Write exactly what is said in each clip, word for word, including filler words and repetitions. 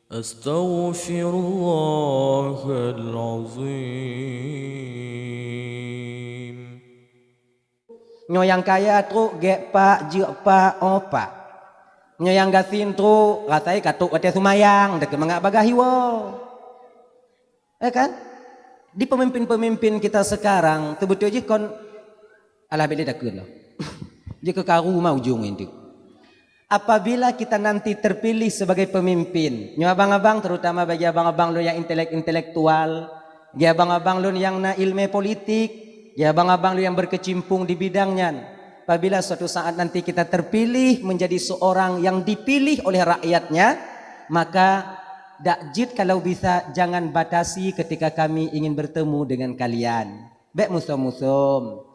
Astaghfirullahalazim. Nyoe nyang kaya trok gèt pak, jeuet pak, 'oh pak. Nyoe nyang gasien trok, rasai ka trok watèe seumayang, teuka mangat bagaih iwoe. Ya kan? Di pemimpin-pemimpin kita sekarang, teubeutôi jih kon, alah, bèk lé takheun lom. Jih keu karu ma ujong nyan tu. Apabila kita nanti terpilih sebagai pemimpin, nyoe abang-abang, terutama bagi abang-abang lôn nyang intelek-, intelektual, bagi abang-abang lôn nyang na ileumèe politik, bagi abang-abang lôn nyang berkecimpung di bidang nyan, apabila suatu saat nanti kita terpilih menjadi seorang yang dipilih oleh rakyatnya, maka dak jeuet kalau bisa jangan batasi ketika kami ingin bertemu dengan kalian. Bèk musom-musom.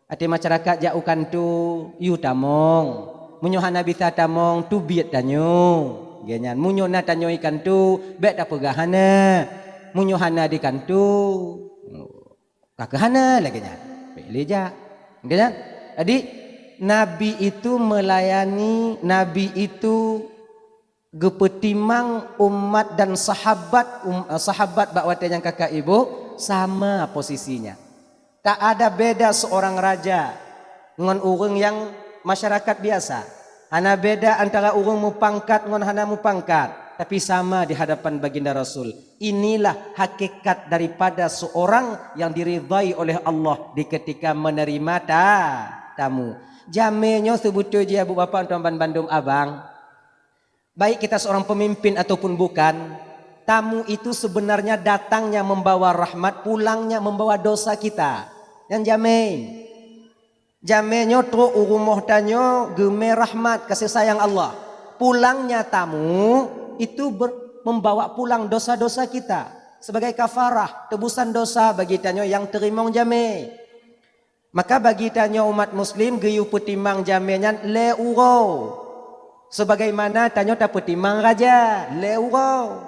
Até masyarakat jak u kantô, yue tamong. Meunyoe hana bisa tamong, teubiet tanyoe. Lagèe nyan, meunyoe na tanyoe i kantô, bèk tapeugah hana. Meunyoe hana di kantô, ka keuh hana lagèe nyan. Bèk lé jak. Lagèe nyan. Jadi, Nabi itu melayani, Nabi itu geupeutimang umat dan sahabat, um, sahabat bak watèe nyang kakak ibu sama posisinya. Tak ada beda seorang raja ngon ureueng nyang masyarakat biasa. Hana beda antara ureueng mupangkat ngon hana mupangkat, tapi sama di hadapan Baginda Rasul. Inilah hakikat daripada seorang yang diridhai oleh Allah di ketika menerima ta-, tamu. Jamé nyoe seubeutôi jih, Abu Bapak, Tuan Ban Bandum Abang. Baik kita seorang pemimpin ataupun bukan, tamu itu sebenarnya datangnya membawa rahmat, pulangnya membawa dosa kita. Nyan jamé. Jamé nyoe trok u rumoh tanyoe geumé rahmat, kasih sayang Allah. Pulangnya tamu itu ber-, membawa pulang dosa-dosa kita sebagai kafarah, tebusan dosa bagi tanyoe nyang teurimong jamé. Maka bagi tanyoe umat muslim geuyue peutimang jamé nyan lhèe uroe. Sebagaimana tanyoe tapeutimang raja lhèe uroe.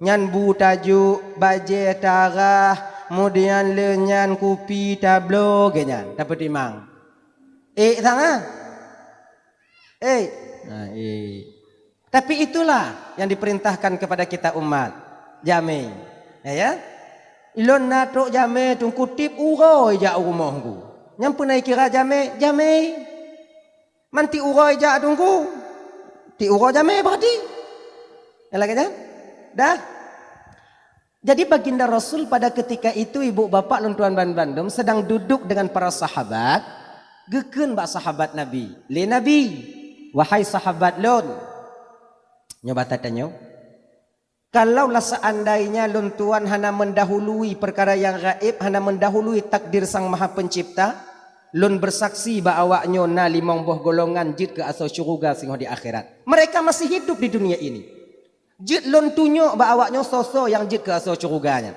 Nyan bu tajok, bajèe tarah, kemudian lheueh nyan kupi tabloe, lagèe nyan tapeutimang. Ék sangat? Ék. Ha, ék. Tapi itulah yang diperintahkan kepada kita umat. Jamé. Ya, ya. Lôn na trok jamé, Teungku, tiep uroe jak u rumoh Teungku. Nyan peue na ikira jamé? Jamé. Man tiep uroe jak Teungku. Tiep uroe jamé berarti. Ya, lagèe nyan? Dah. Jadi Baginda Rasul pada ketika itu, ibu bapak lôn tuan ban bandum, sedang duduk dengan para sahabat, geukheun bak sahabat Nabi, lé Nabi, "Wahai sahabat lôn," nyoe bak tanyoe, "Kalaulah seandainya lôn tuan hana mendahului perkara yang gaib, hana mendahului takdir Sang Maha Pencipta, lôn bersaksi bak awaknyoe na limong boh golongan jeuet keu asoe syeuruga singoh di akhirat. Mereka masih hidup di dunia ini." Jeuet lôn tunyok bak awaknyoe soe-soe nyang jeuet keu asoe syeuruga nyan.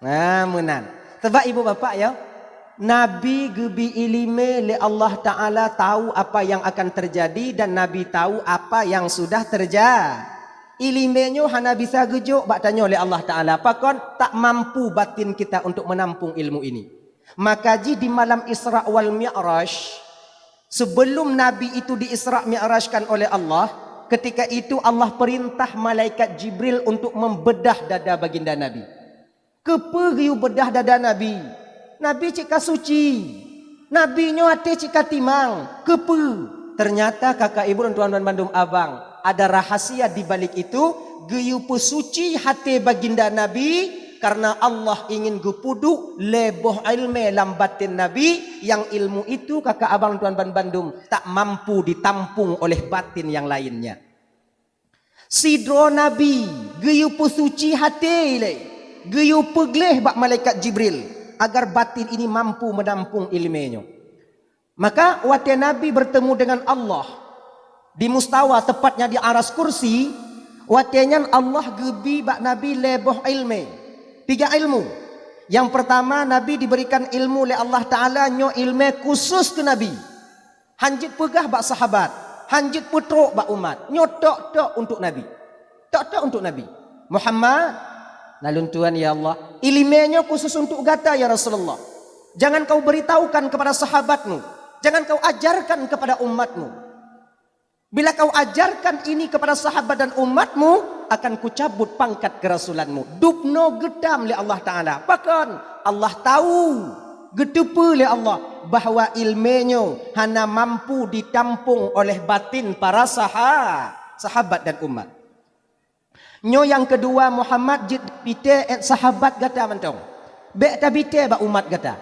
Nah, meunan. Sabab ibu bapak ya, Nabi geubri ileumèe lé Allah Taala tahu apa yang akan terjadi dan Nabi tahu apa yang sudah terja-, ileumèe nyoe hana bisa geujok bak tanyoe lé Allah Taala. Pakon? Tak mampu batin kita untuk menampung ilmu ini. Maka jih di malam Isra wal Mi'raj, sebelum Nabi itu di-Isra Mi'rajkan oleh Allah, ketika itu Allah perintah malaikat Jibril untuk membedah dada baginda Nabi. Keupeue geuyue bedah dada Nabi? Nabi cit ka suci. Nabi nyoe até cit ka timang. Keupeue? Ternyata kakak ibu dan tuan-tuan bandum abang, ada rahasia di balik itu, geuyue peusuci até baginda Nabi, karena Allah ingin geupeuduek lhèe boh ileumèe lam batin Nabi, nyang ilmu itu kakak abang tuan ban bandum tak mampu ditampung oleh batin nyang lainnya. Sidroe Nabi geuyue peusuci até ilèe, geuyue peugleh bak malaikat Jibril, agar batin ini mampu menampung ileumèe nyoe. Maka watèe Nabi bertemu dengan Allah di mustawa, tepatnya di aras kursi, watèe nyan Allah geubri bak Nabi lhèe boh ileumèe, tiga ilmu. Nyang pertama, Nabi diberikan ilmu lé Allah Taala, nyoe ileumèe khusus keu Nabi. Han jeuet peugah bak sahabat, han jeuet peutrok bak umat. Nyoe tok-tok untuk Nabi. Tok-tok untuk Nabi. Muhammad, na lôn tuan, ya Allah, ileumèe nyoe khusus untuk gata, ya Rasulullah. Jangan kau beritahukan kepada sahabatmu. Jangan kau ajarkan kepada umatmu. Bila kau ajarkan ini kepada sahabat dan umatmu, akan kucabut pangkat keurasulanmu." Dubnoe geutam lé Allah Taala. Pakon? Allah tahu, geuteupeue lé Allah bahwa ileumé nyoe hana mampu ditampung oleh batin para saha-, sahabat dan umat. Nyoe nyang keudua, Muhammad, jeuet tabitée 'et sahabat gata mantong. Bék tabitée bak umat gata.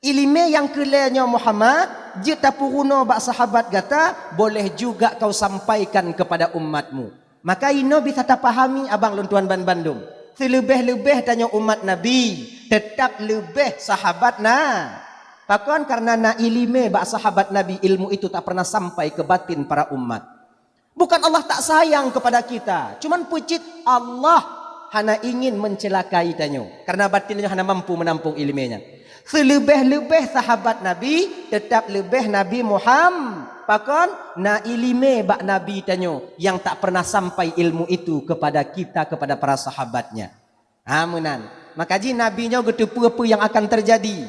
Ileumé nyang keu lhée nyoe, Muhammad, jeuet tapeurunoe bak sahabat gata, boleh juga kau sampaikan kepada umatmu. Maka inoe bisa tapahami abang lôn tuan ban bandum. Seuleubeh-leubeh tanyoe umat Nabi, teutab leubeh sahabat na. Pakon? Karena na ileumé bak sahabat Nabi, ilmu itu tak pernah sampai ke batin para umat. Bukan Allah tak sayang kepada kita, cuman peucit Allah hana ingin mencelakai tanyoe, karena batin tanyoe hana mampu menampung ileumé nyan. Seuleubeh-leubeh sahabat Nabi, teutab leubeh Nabi Muhammad. Pakon? Na ileumé bak Nabi tanyoe nyang tak pernah sampai ilmu itu kepada kita, kepada para sahabatnya. Ha, meunan. Maka jih Nabi nyoe geuteupeue peue nyang akan teujadi.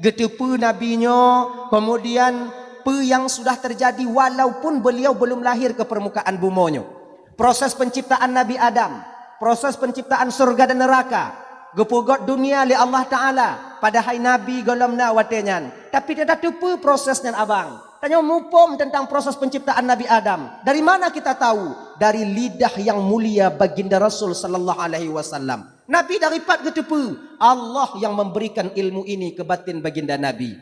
Geuteupeue Nabi nyoe, kemudian peue nyang sudah teujadi walaupun beliau belum lahir ke permukaan bumoe nyoe. Proses penciptaan Nabi Adam, proses penciptaan surga dan neraka, geupeugöt dunia lé Allah Taala, padahai Nabi gohlom na watée nyan. Tapi teutateupeue proses nyan abang. Tanyoe muphom tentang proses penciptaan Nabi Adam. Dari mana kita tahu? Dari lidah yang mulia Baginda Rasul sallallahu alaihi wasallam. Nabi dari pat geuteupeue? Allah yang memberikan ilmu ini ke batin Baginda Nabi.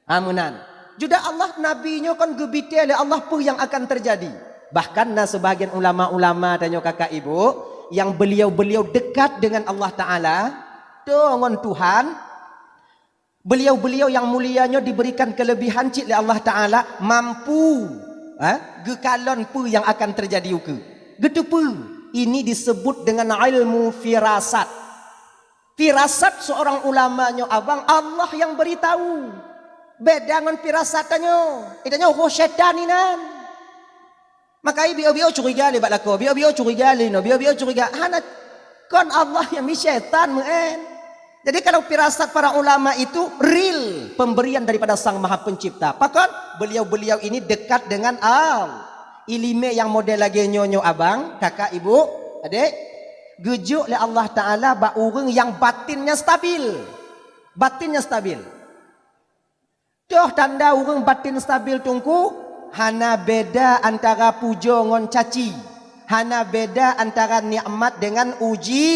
Ha, meunan. Juda Allah Nabi nyoe kon geubitée lé Allah peue nyang akan teujadi. Bahkan na seubahagian ulama-ulama tanyoe kakak ibu, yang beliau-beliau dekat dengan Allah Taala, toe ngon Tuhan, beliau-beliau yang mulia nyoe diberikan kelebihan cit lé Allah Taala, mampu, ha, geukalon peue nyang akan teujadi ukeue. Geuteupeue, ini disebut dengan ilmu firasat. Firasat seorang ulama nyoe abang, Allah yang beritahu. Beda ngon firasat tanyoe. Tanyoe roh syaitan inan. Maka biôh-biôh curiga lé bak lakoe, biôh-biôh curiga lé nyoe, biôh-biôh curiga. Hana, kon Allah nyang mi syaitan meu'en. Jadi kalau firasat para ulama itu real pemberian daripada Sang Maha Pencipta. Pakon? Beliau-beliau ini dekat dengan Allah. Ileumé nyang model lagée nyoe nyoe abang, kakak, ibu, adék, geujok lé Allah Taala bak ureuëng nyang batinnya stabil. Batinnya stabil. Toh tanda ureuëng batin stabil teungku, hana beda antara pujoe ngon caci, hana beda antara nikmat dengan uji,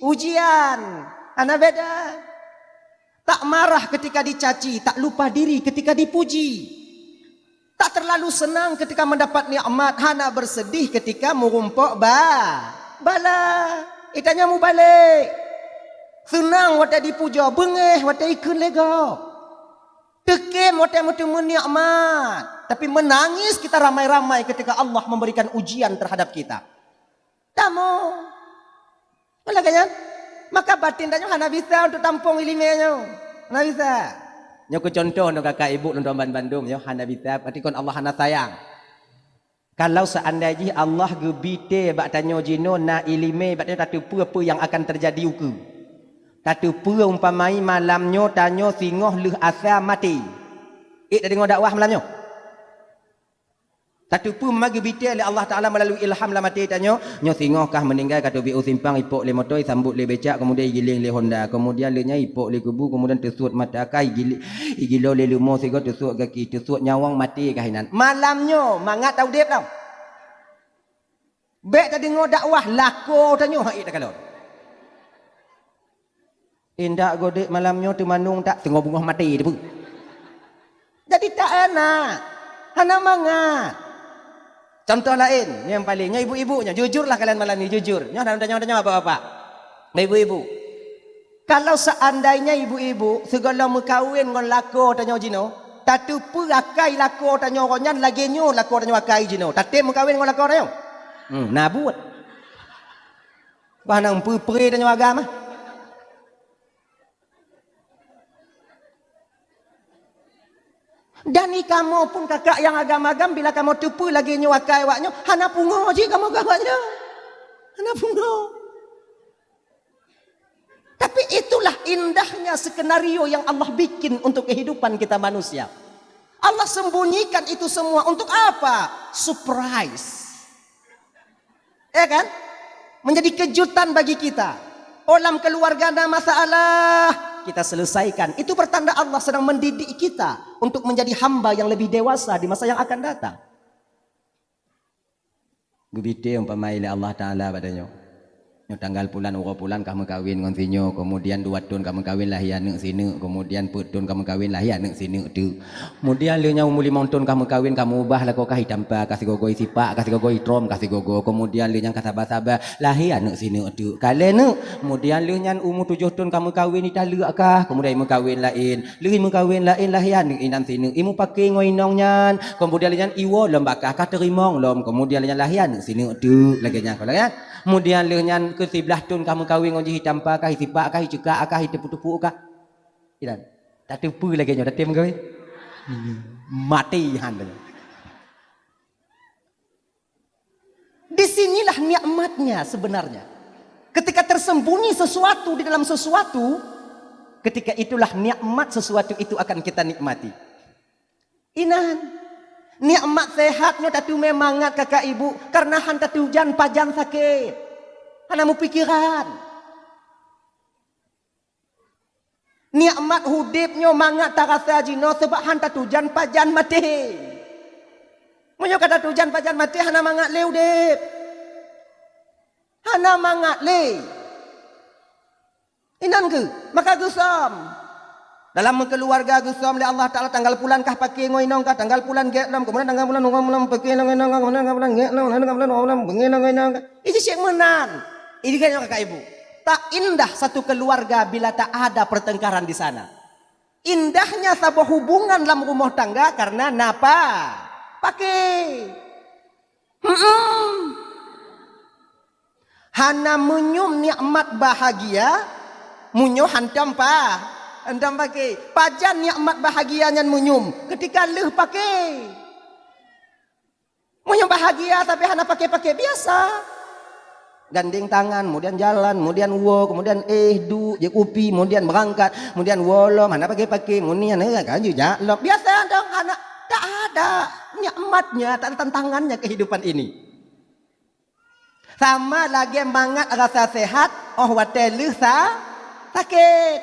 ujian, hana beda. Tak marah ketika dicaci, tak lupa diri ketika dipuji. Tak terlalu senang ketika mendapat nikmat, hana bersedih ketika meurumpok ba-, bala. Itanyoe mubalek. Seunang watée dipujoe, beungéh watée ikheun lé gob. Teukem watée meuteumé nikmat, tapi menangis kita ramai-ramai ketika Allah memberikan ujian terhadap kita. Tamoe. Lagée nyan, maka batin tanyoe hana bisa untuk tampong ileumé nyoe. Hana bisa. Nyoe keu contoh nyoe kakak ibu lôn tuan ban bandum nyoe hana bisa, berarti kon Allah hana sayang. Kalau seandai jih Allah geubitée bak tanyoe jinoe na ileumé bak tanyoe tateupeue peue nyang akan teujadi ukeue. Tateupeue umpamai malam nyoe tanyoe singoh lheueh asa maté. Ék tadeungoe dakwah malam nyoe? Tateupeue ma geubitée lé Allah Taala meulalu ilham lam até tanyoe, nyoe singoh kah meuninggai ka teubiet u simpang, ipok lé moto, isambot lé becak, keumudian igiléng lé honda, keumudian lé nyan ipok lé kubu, keumudian teusuet mata akai, igili-, igilo lé leumo sigoe, teusuet gaki, teusuet nyawöng, maté kah inan. Malam nyoe mangat taudeb lom. Bék tadeungoe dakwah lakoe tanyoe hak ék takalon. Indak godek malam nyoe teumanong tak teungoh beungoh maté teupeu. Jadi tak enak. Hana mangat. Contoh laén, nyang paleng, nyoe ibu-ibu nyoe, jujurlah kalian malam ni, jujur. Nyoe hana tanyoe-tanyoe bapak-bapak. Ibu-ibu. Kalau seandainya ibu-ibu sigohlom meukawen ngon lakoe tanyoe jinoe, tateupeue akai lakoe tanyoe ngon nyan lagée nyoe lakoe tanyoe akai jinoe. Tatem meukawen ngon lakoe tanyoe? Hmm, na buet. Bah nang peupre tanyoe agam ah. Dan i kamoe pun kakak nyang agam-agam, bila kamoe teupeue lagée nyoe akai awak nyoe, hana pungoe jih kamoe keu awak nyoe. Hana pungoe. Tapi itulah indahnya skenario yang Allah bikin untuk kehidupan kita manusia. Allah sembunyikan itu semua untuk apa? Surprise. Ya kan? Menjadi kejutan bagi kita. Oh, lam keluarga ada masalah, kita selesaikan. Itu pertanda Allah sedang mendidik kita untuk menjadi hamba yang lebih dewasa di masa yang akan datang. Geubite umpama lé Allah Taala bak tanyoe. Nyoe tanggal pulan, uroe pulan kah meukawen ngon sinyoe, kemudian dua thon kah meukawen, lahé aneuk sineuk, kemudian peuet thon kah meukawen, lahé aneuk sineuk teuk. Kemudian lheueh nyan umu limong thon kah meukawen, kah meuubah lakoe, kah itampa, kah sigogo isipak, kah sigogo itrom, kah sigogo. Kemudian lheueh nyan kah saba-saba, lahé aneuk sineuk teuk. Ka lhée neuk. Kemudian lheueh nyan umu tujoh thon kah meukawen, italeuek kah, kemudian imeukawen laén. Lheueh imeukawen laén, lahé aneuk inan sineuk. Imeupaké ngon inong nyan. Kemudian lheueh nyan iwoe lom bak kah, kah teurimong lom. Kemudian lheueh nyan lahé aneuk sineuk teuk lagée nyan, kon lagée nyan. Kemudian lheueh nyan keu siblaih thon kah meukawen ngon jih, itampa kah, isipak kah, iceuka kah, iteupeu-teupeu kah. Inan. Tateupeue lagée nyoe, tatem meukawen. Maté han. Di sinilah nikmatnya sebenarnya. Ketika tersembunyi sesuatu di dalam sesuatu, ketika itulah nikmat sesuatu itu akan kita nikmati. Inan, nikmat sehat nyoe tateumé mangat kakak ibu, karena han tatujan pajan sakét. Hana meupikiran. Nikmat udeb nyoe mangat tarasa jinoe, sabab han tatujan pajan maté. Meunyoe ka tatujan pajan maté, hana mangat lé udeb. Hana mangat lé. Inan keuh, maka geusom. Dalam meukeuluwarga geusom lé Allah Taala, tanggal pulan kah paké ngon inong kah, tanggal pulan gét lom, kemudian tanggal pulan, tanggal pulan paké ngon inong kah, kemudian tanggal pulan gét lom, tanggal pulan, tanggal pulan paké ngon inong kah. Iji cit meunan. Iji kan nyoe kakak ibu. Tak indah satu keluarga bila tak ada pertengkaran di sana. Indahnya saboh hubungan lam rumoh tangga karena na pa-, paké. Hmm. Hana meunyum nikmat bahagia, meunyoe hantom pa-, hantom paké. Pajan nikmat bahagia nyan meunyum? Ketika lheueh paké. Meunyoe bahagia tapi hana paké-paké, biasa. Gandeng tangan, kemudian jalan, kemudian woe, kemudian éh, duek, jép kupi, kemudian beurangkat, kemudian woe lom, hana paké-paké, kemudian, eh, kan jijak lom. Biasa dong, hana, tak ada nikmatnya, tak ada tantangannya kehidupan ini. Sama lagée mangat rasa sehat, óh watée lheueh sa-, sakét.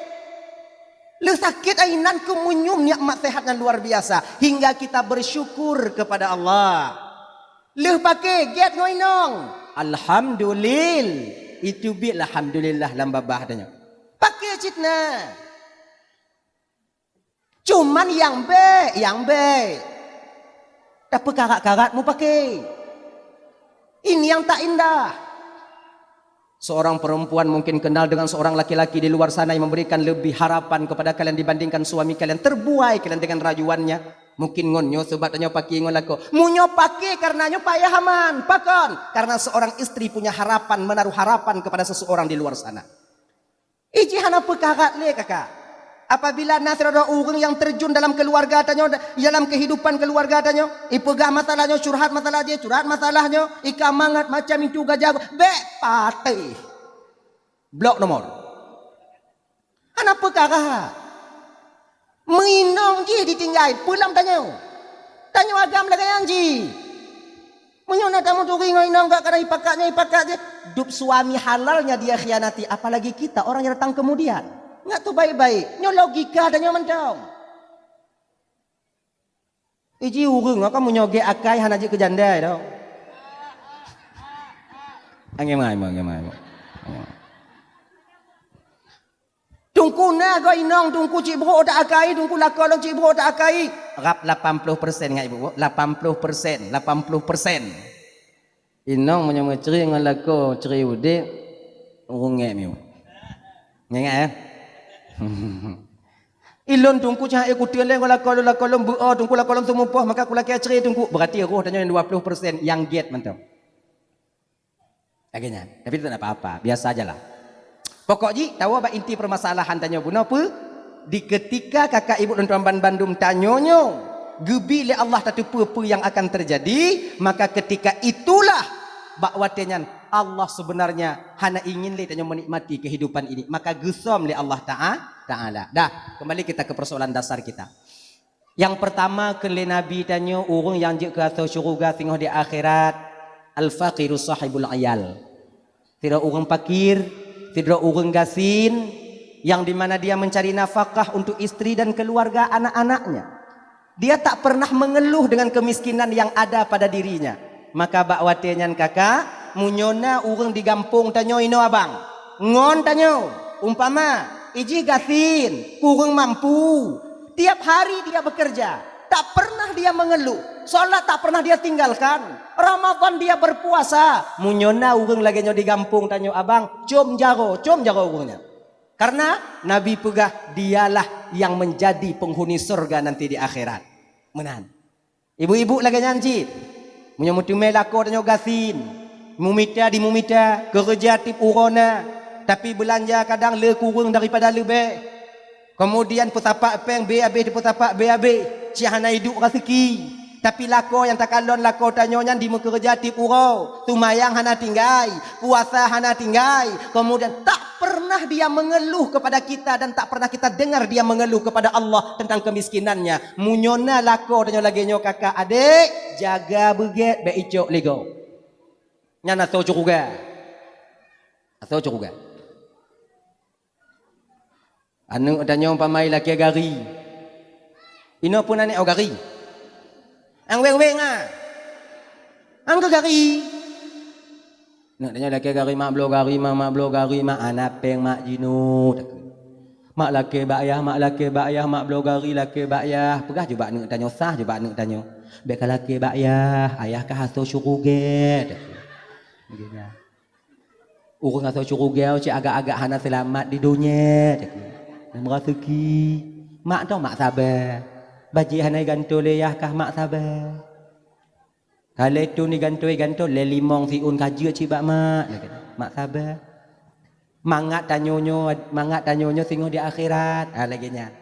Lheueh sakét, inan keuh meunyum nikmat sehat nyang luar biasa, hingga kita bersyukur kepada Allah. Lheueh paké, gét ngon inong. Alhamdulil-, itu biet alhamdulillah lam babah tanyoe. Paké cit na. Cuman nyang bék, nyang bék tapeukarat-karat mupaké. Ini yang tak indah. Seorang perempuan mungkin kenal dengan seorang laki-laki di luar sana yang memberikan lebih harapan kepada kalian dibandingkan suami kalian. Terbuai kalian dengan rajuannya. Mungkin ngon nyoe, sabab tanyoe paké ngon lakoe. Meunyoe paké karena nyoe payah aman. Pakon? Karena seorang istri punya harapan, menaruh harapan kepada seseorang di luar sana. Iji hana peukarat lé, kakak. Apabila na sidroe ureuëng nyang terjun dalam keuluwarga tanyoe, dalam keuhidupan keuluwarga tanyoe, ipeugah masalah nyoe, curhat masalah jih, curhat masalah nyoe, ika mangat macam itu gajah, bék patéh. Blok nomor. Hana peukarat. Meuinong jih ditinggai, peue lom tanyoe? Tanyoe agam lagée nyan jih. Meunyoe na tameuturing ngon inong gak kadang ipakat nyoe, ipakat jih, dub suami halalnya dia khianati, apalagi kita orang yang datang kemudian. Ngat tu baik-baik. Nyoe logika tanyoe mantong. Iji ureuëng, ka meunyoe gét akai hana jeuet keu janda dah. Angén mai, angén mai. Teungku na goe inong, teungku cit brok tak akai, teungku lakoe lôn cit brok tak akai. Rab lapan ploh persen ngat ibu, lapan ploh persen, lapan ploh persen. Inong meunyoe meucre ngon lakoe cre udeb, ureuëng ngét miu. Ingat, eh? Ilôn teungku cah ék kuteun lé ngon lakoe lôn, lakoe lôn beuo, teungku lakoe lôn seumupoh, maka kulakée cre teungku. Berarti roh tanyoe nyang dua ploh persen nyang gét mantong. Lagée nyan. Tapi tu tak apa-apa, biasa ajalah. Pokok jih, tawoe bak inti permasalahan tanyoe bunoe peue? Di ketika kakak ibu lôn tuan ban bandum tanyoe nyoe, geubi lé Allah tateupeue peue nyang akan terjadi, maka ketika itulah bak watée nyan Allah sebenarnya hana ingin lé tanyoe menikmati kehidupan ini, maka geusom lé Allah Ta'a-, Ta'ala. Dah, kembali kita ke persoalan dasar kita. Nyang pertama kheun lé Nabi tanyoe ureuëng nyang jeuet keu asoe syeuruga singoh di akhirat, al-faqiru sahibul iyal. Sidroe ureuëng pakir, sidroe ureuëng gasien, yang di mana dia mencari nafkah untuk istri dan keluarga anak-anaknya. Dia tak pernah mengeluh dengan kemiskinan yang ada pada dirinya. Maka bak watée nyan kakak, meunyoe na ureuëng di gampông tanyoe inoe abang, ngon tanyoe, umpama, ijih gasien, kureueng mampu, tiap hari dia bekerja, tak pernah dia mengeluh, salat tak pernah dia tinggalkan, Ramadan dia berpuasa. Meunyoe na ureuëng lagée nyoe di gampông tanyoe abang, com jaroe, com jaroe ureuëng nyan. Karena Nabi peugah, dialah yang menjadi penghuni surga nanti di akhirat. Meunan. Ibu-ibu lagée nyan cit. Meunyoe meuteumé lakoe tanyoe gasien, mumita di mumita, keureuja tieb uroe na, tapi beulanja kadang le kureueng daripada leubeh. Kemudian peusapat péng bé abéh, peusapat bé abéh, cit hana iduek raseuki. Tapi lakoe nyang takalon lakoe tanyoe nyan dimeukeureuja tieb uroe, seumayang hana tinggai, puasa hana tinggai, kemudian tak pernah dia mengeluh kepada kita dan tak pernah kita dengar dia mengeluh kepada Allah tentang kemiskinannya. Meunyoe na lakoe tanyoe lagée nyoe kakak adék, jaga beugét bék icok lé gob. Nyan asoe syeuruga. Asoe syeuruga. Aneuëk tanyoe umpama lakée gari. Inoe pun aneuëk gari. Ang weng-weng ah. Ang keu gari. Aneuëk tanyoe lakée gari, mak bloe gari, mak, mak bloe gari, mak hana péng, mak jinoe. Mak lakée bak yah, mak lakée bak yah, mak bloe gari lakée bak yah. Peugah jubak aneuëk tanyoe, sah jubak aneuëk tanyoe. Bék ka lakée bak yah, ayah ka asoe syeuruga. Ureuëng asoe syeuruga cit agak-agak hana seulamat di donya, cit. Lam raseuki. Mak toh mak saba. Bajée hana igantoe lé yah kah mak saba. Ka lhée thon igantoe, igantoe lhée limong siun ka jeuet cit bak mak, mak saba. Mangat tanyoe nyoe, mangat tanyoe nyoe singoh di akhirat. Ha, lagée nyan.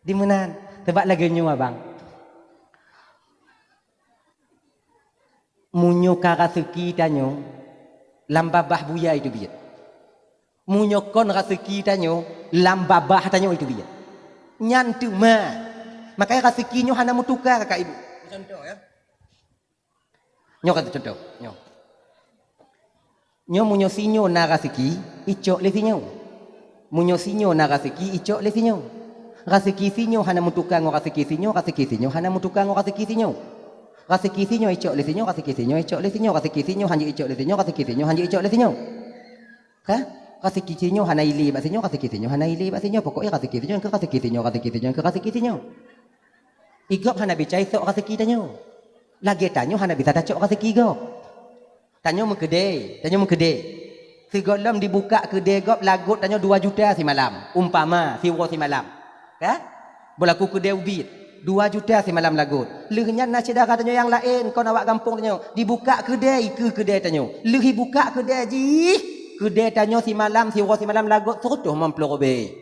Di meunan. Sabab lagée nyoe abang. Meunyoe ka raseuki tanyoe lam babah buya itu biet. Meunyoe kon raseuki tanyoe lam babah tanyoe itu biet. Nyan teuma. Makanya raseuki nyoe hana meutuka kakak ibu. Contoh ya. Nyoe kata contoh, nyoe. Nyoe meunyoe sinyoe na raseuki, icok lé sinyoe. Meunyoe sinyoe na raseuki, icok lé sinyoe. Raseuki sinyoe hana meutuka ngon raseuki sinyoe, raseuki sinyoe hana meutuka ngon raseuki sinyoe. Raseuki sinyoe icok lé sinyoe, raseuki sinyoe icok lé sinyoe, raseuki sinyoe hanjeuet icok lé sinyoe, raseuki sinyoe hanjeuet icok lé sinyoe. Ka? Raseuki sinyoe hana ilé bak sinyoe, raseuki sinyoe hana ilé bak sinyoe. Pokoknya raseuki sinyoe keu raseuki sinyoe, raseuki sinyoe keu raseuki sinyoe. Igob hana bisa isok raseuki tanyoe. Lagée tanyoe hana bisa tacok raseuki gob. Tanyoe meukeudée, tanyoe meukeudée. Sigohlom dibukak keudée gob lagot tanyoe dua juta simalam, umpama siwoe simalam. Ka? Beulaku keudée ubit, dua juta simalam lagot. Lheueh nyan na syedara tanyoe nyang laén kon awak gampông tanyoe, dibukak keudée ikeue keudée tanyoe. Lheueh ibukak keudée jih, keudée tanyoe simalam siwoe simalam lagot seureutôh limong ploh ribée.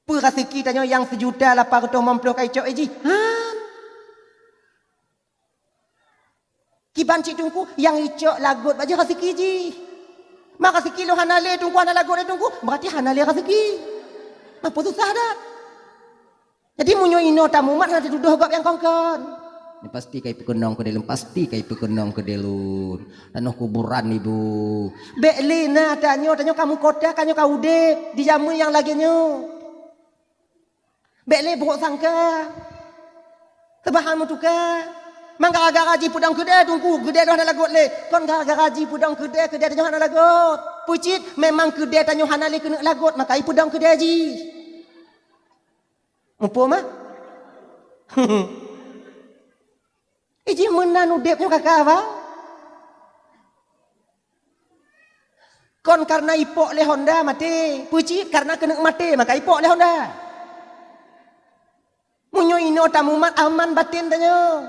Peue raseuki tanyoe nyang seujuta lapan reutôh limong ploh ka icok jih? Han. Kiban cit Teungku, nyang icok lagot bak jih raseuki jih. Ma raseuki lôn hana lé Teungku, hana lagot lé Teungku, beurati hana lé raseuki. Ma peue susah that. Jadi meunyoe inoe tamumat hana tatudoh gob nyang kon-kon. Nyoe pasti ka ipeukeunong keudeh lôn, pasti ka ipeukeunong keudeh lôn. Tanoh kuburan ibu. Bék lé na tanyoe, tanyoe ka meukota, tanyoe ka udeb di jameun nyang lagée nyoe. Bék lé brok sangka. Teubahan meutuka. Mang gara-gara jipeudong keudée Teungku, keudée lôn hana lagot lé. Kon gara-gara jipeudong keudée, keudée tanyoe hana lagot. Peue cit, memang keudée tanyoe hana lé keuneuk lagot, maka ipeudong keudée jih. Muphom, ah? Iji meunan udeb nyoe kaka, bang. Kon kareuna ipok lé Honda maté, peue cit kareuna keuneuk maté maka ipok lé Honda. Meunyoe inoe tamumat aman baten tanyoe,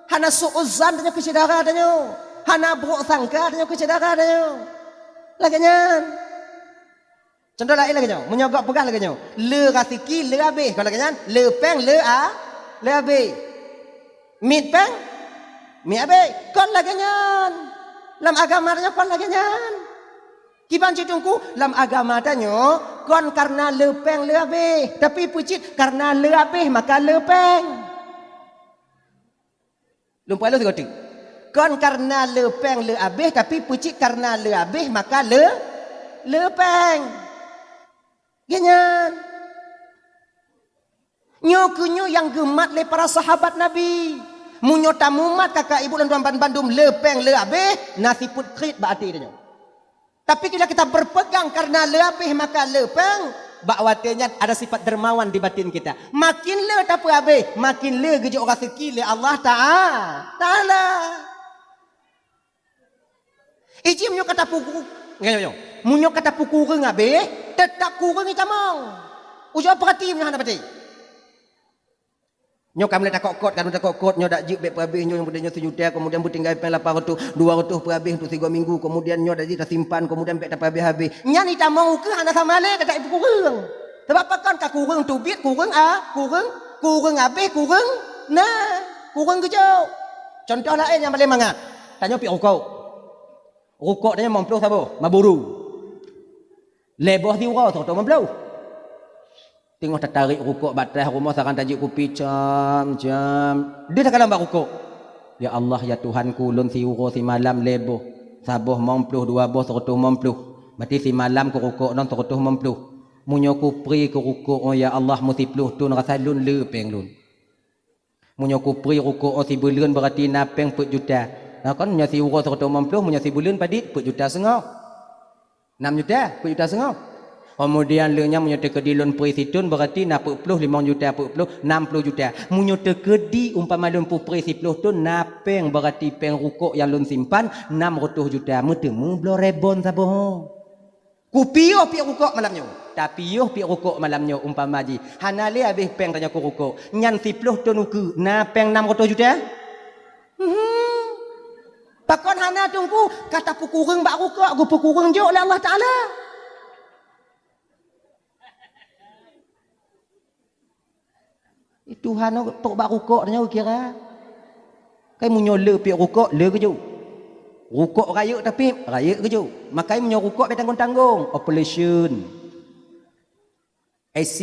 hana su'uzan tanyoe keu syedara tanyoe, hana brok sangka tanyoe keu syedara tanyoe. Lagée nyan. Cuntoh laén lagée nyoe, meunyoe gob peugah lagée nyoe, le raseuki le abéh, kon lagée nyan, le péng le a, le abéh. Miet péng, miet abéh, kon lagée nyan. Lam agama tanyoe kon lagée nyan. Kiban cit Teungku, lam agama tanyoe kon kareuna le péng le abéh, tapi peue cit kareuna le abéh maka le péng. Lôn peugah lôn sigoe teuk. Kon kareuna le péng le abéh, tapi peucit kareuna le abéh maka le, le péng. Geuh nyan. Nyoe keuh nyoe nyang geumat lé para sahabat Nabi. Meunyoe tamumat kaka ibu lôn tuan ban bandum le péng le abéh, na sifeuet kriet bak até tanyoe. Tapi bila kita berpegang karena le abéh maka le péng, bak watée nyan ada sifat dermawan di batin kita. Makin le tapeuabéh, makin le geujok raseuki lé Allah Ta'a-, Taala. Iji meunyoe ka tapeuku-, nyoe, nyoe, nyoe. Meunyoe ka tapeukureueng abéh, teutap kureueng itamong. Ujoe peurati meunyoe hana patéh. Nyoe ka mulai takot-kot, ka mulai takot-kot, nyoe dak jeuet bék peuabéh, nyoe nyang peudeh nyoe sijuta, kemudian beutinggai péng lapan ratus, dua ratus peuabéh untuk sigoe minggu, kemudian nyoe dak jeuet tasimpan, kemudian bék tapeuabéh-abéh. Nyan itamong ukeue hana sama lé, ka tapeukureueng. Sabab pakon ka kureueng teubiet, kureueng a-, kureueng, kureueng abéh, kureueng na, kureueng geujok. Contoh laén nyang paleng mangat, tanyoe piep rukok. Rukok tanyoe limong ploh saboh, Marlboro. Lhée boh siuroe, sireutoh limong ploh. Teungoh tatarék rukok bak ateueh rumoh, saran tajeuet kupi cam-cam. Deuh takalon bak rukok. Ya Allah, ya Tuhanku, lôn siuroe simalam lhée boh. Saboh limong ploh, dua boh, sireutoh limong ploh. Berarti simalam keu rukok nyoe sireutoh limong ploh. Meunyoe kupré keu rukok nyoe, ya Allah, meusiploh thon rasa lôn le péng lôn. Meunyoe kupré rukok nyoe sibuleuen, berarti na péng peuet juta. Nah, kon meunyoe siuroe sireutoh limong ploh, meunyoe sibuleuen padit peuet juta seungoh. Nam juta, peuet juta seungoh. Keumudian lheueh nyan meunyoe teukeudi lôn pré sithon, berarti na peuet ploh, limong juta, peuet ploh, nam ploh juta. Meunyoe teukeudi umpama lôn peupré siploh thon, na péng, berarti péng rukok nyang lôn simpan nam reutôh juta. Meuteumé bloe ribon saboh. Kupiôh piep rukok malam nyoe. Tapiôh piep rukok malam nyoe umpama jih. Hana lé abéh péng tanyoe keu rukok. Nyan siploh thon ukeue, na péng nam reutôh juta? Mhm. Pakon hana teungku, ka tapeukureueng bak rukok, geupeukureueng jok lé Allah Taala. Tuhan nyoe trok bak rukok tanyoe kira. Kai meunyoe le piep rukok, le keujok. Rukok rayeuk tapiep, rayeuk keujok. Makai meunyoe rukok bèk tanggong-tanggong, operation. I C.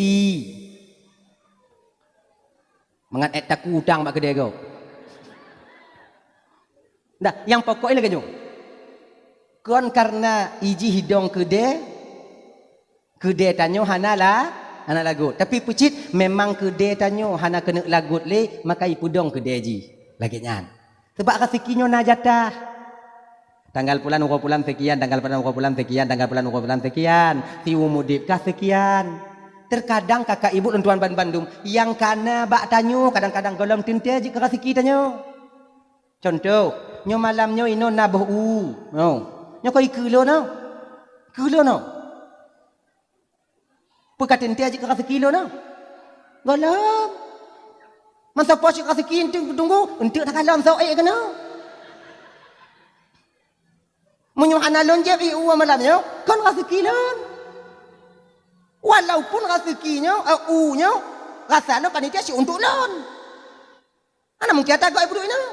Mangat èk taku utang bak keudè gob. Dah, nyang pokok lagèe nyoe. Kon karena ijih idong keudè, keudè tanyoe hana la, hana lagot. Tapi peucit memang keudè tanyoe hana keuneuk lagot lé, maka ipeudong keudè jih. Lagèe nyan. Sabab raseuki nyoe na jatah. Tanggal pulan, uroe pulan sekian, tanggal pulan, uroe pulan sekian, tanggal pulan, uroe pulan sekian. Siumu udép ka sekian. Terkadang kakak ibu lôn tuan ban bandum, nyang kana bak tanyoe kadang-kadang gohlom teuntèe jeuet keu raseuki tanyoe. Contoh, nyoe malam nyoe inoe na boh u. Nyoe. Nyoe kon ikeue lôn nyoe. Ikeue lôn nyoe. Peu ka teuntèe jeuet keu raseuki lôn nyoe? Gohlom. Masa poh cit raseuki eunteuk tunggu, eunteuk takalon soe ék keunoe. Meunyoe hana lôn jieb ié u malam nyoe, kon raseuki lôn. Walaupun raseuki nyoe, eh, u nyoe, rasa lôn panitia siuntôk lôn. Hana mungken ata gob ié peuduek inoe.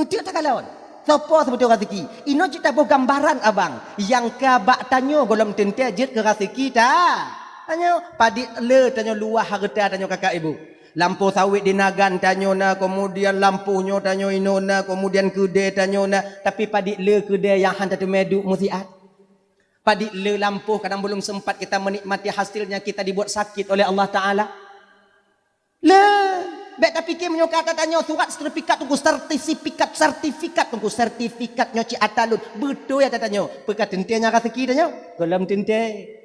Eunteuk takalon. Soe po seubeutôi raseuki? Inoe cit taboh gambaran abang. Nyang ka bak tanyoe gohlom teuntèe jeuet keu raseuki ta-, tanyoe. Padit le tanyoe luwah hareuta tanyoe kakak ibu. Lampôh sawét di Nagan tanyoe na, keumudian lampôh nyoe tanyoe inoe na, keumudian keudè tanyoe na. Tapi padit le keudè nyang han tateumèe duek meusiat. Padit le lampôh kadang belum sempat kita menikmati hasilnya, kita dibuat sakit oleh Allah Taala. Le, bèk tapike meunyoe ka ata tanyoe surat sertifikat teungku, sertifikat, sertifikat teungku, sertifikat nyoe cit ata lôn. Beutôi ata tanyoe. Peu ka teuntèe nyang raseuki tanyoe? Gohlom teuntèe.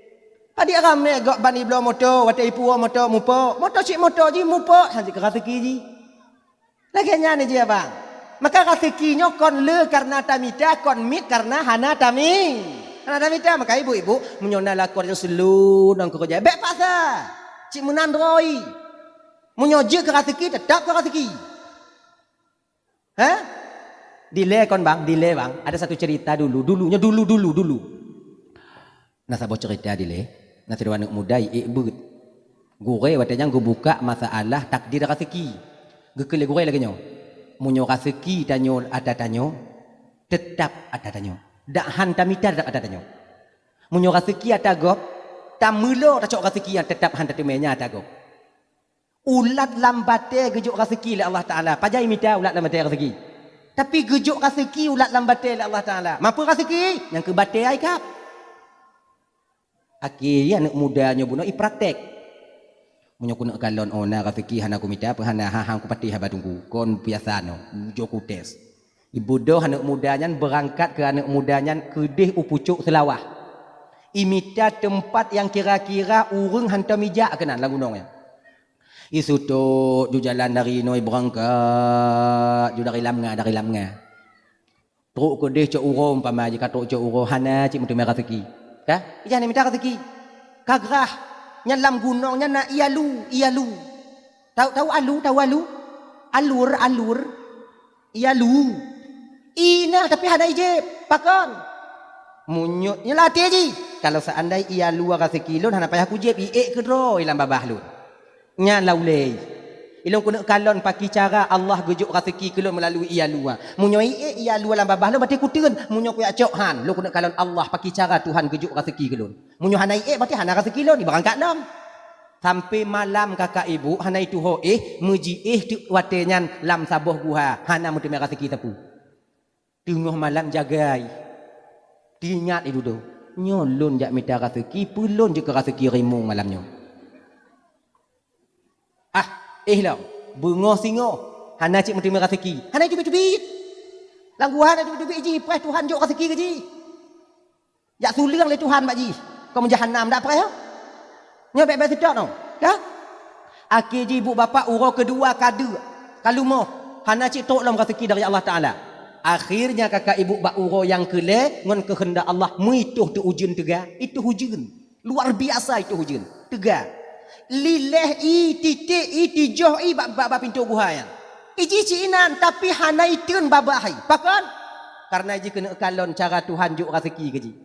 Padit ramè gob ban ibloe moto, watèe ipuwoe moto mupok. Moto cit moto jih mupok, han jeuet keu raseuki jih. Lagèe nyan jih abang. Maka raseuki nyoe kon le karena tamita, kon miet karena hana tami-, hana tamita. Maka ibu-ibu, meunyoe na lakoe nyoe seuleueng keureuja, bèk paksa. Cit meunan droe. Meunyoe jeuet keu raseuki, teutap keu raseuki. Ha? Dilèe kon bang, dilèe bang. Ada satu cerita dulu, dulu, nyoe dulu, dulu, dulu. Na saboh cerita dilèe, na sidroe aneuk muda ék beuet. Gurèe watèe nyan geubuka masalah takdir raseuki. Geukheun lé gurèe lagèe nyoe, meunyoe raseuki tanyoe ata tanyoe, teutap ata tanyoe. Dak han tamita teutap ata tanyoe. Meunyoe raseuki ata gob, tameulo tacok raseuki nyang teutap han tateumèe nyan ata gob. Ulat lam batèe geujok raseuki lé Allah Taala. Pajan imita ulat lam batèe raseuki? Tapi geujok raseuki ulat lam batée lé Allah Taala. Mampu raseuki, nyang keu batée ai kap. Akhé aneuk muda nyoe bunoe ipraktek. Meunyoe keuneuk kalon, oh, na raseuki hana kumita, peue hana, ha, hang kupatéh haba teungku, kon biasa nyoe, ujoe kutes. Ibeudôh aneuk muda nyan beurangkat keu aneuk muda nyan keudeh u pucôk Seulawah. Imita teumpat nyang kira-kira ureuëng hantom ijak keunan lam gunong nyan. Isutôt ju jalan dari noe beurangkat ju dari Lamnga, dari Lamnga. Trok keudeh cok uroe umpama jih ka trok cok uroe hana cit meuteumé raseuki. Ka? Ijak hana mita raseuki. Ka grah. Nyan lam gunong nyan na ié alu, ié alu. Tahu, tahu alu, tahu alu? Alur, alur. Ié alu. Ié na tapi hana ijép. Pakon? Meunyoe nyan lam até jih. Kalau seandai ié alu raseuki lôn hana payah kujép, iék keudroe lam babah lôn. Nyan lam ulée. Ilôn keuneuk kalon pakri cara Allah geujok raseuki keu lôn meulalu ié alu. Meunyoe iék ié alu lam babah lôn, berarti kuteun. Meunyoe kujak cok han, lôn keuneuk kalon Allah pakri cara Tuhan geujok raseuki keu lôn. Meunyoe hana iék, berarti hana raseuki lôn, ibeurangkat lom. Sampai malam kakak ibu hana ituho éh, meujiéh teuk watée nyan lam saboh guha, hana meuteumé raseuki sapeue. Teungoh malam jagai. Teuingat idudoe. Nyoe lôn jak mita raseuki, peue lôn jeuet keu raseuki rimueng malam nyoe. Ah, éh lom. Beungoh singoh. Hana cit meuteumé raseuki. Hana teubiet-teubiet. Lam guha hana teubiet-teubiet jih, preh Tuhan jok raseuki keu jih. Jak suleueng lé Tuhan bak jih. Kon meujahanam dak preh, oh. Nyoe bék-bék seutôt, oh. Dah? Akhé jih ibu bapak uroe keudua ka deuk, ka lumoh, hana cit trok lom raseuki dari Allah Taala. Akhirnya kakak ibu bak uroe nyang keulhée ngon keuheundak Allah meuitoh teuk ujeuen teuga, itoh ujeuen. Luar biasa itoh ujeuen, teuga. Liléh ié, titék ié, tijoh ié bak, bak, bak pintoe guha nyan. Ijih cit inan, tapi hana iteun babah ié. Pakon? Karena jih keuneuk kalon cara Tuhan jok raseuki keu jih.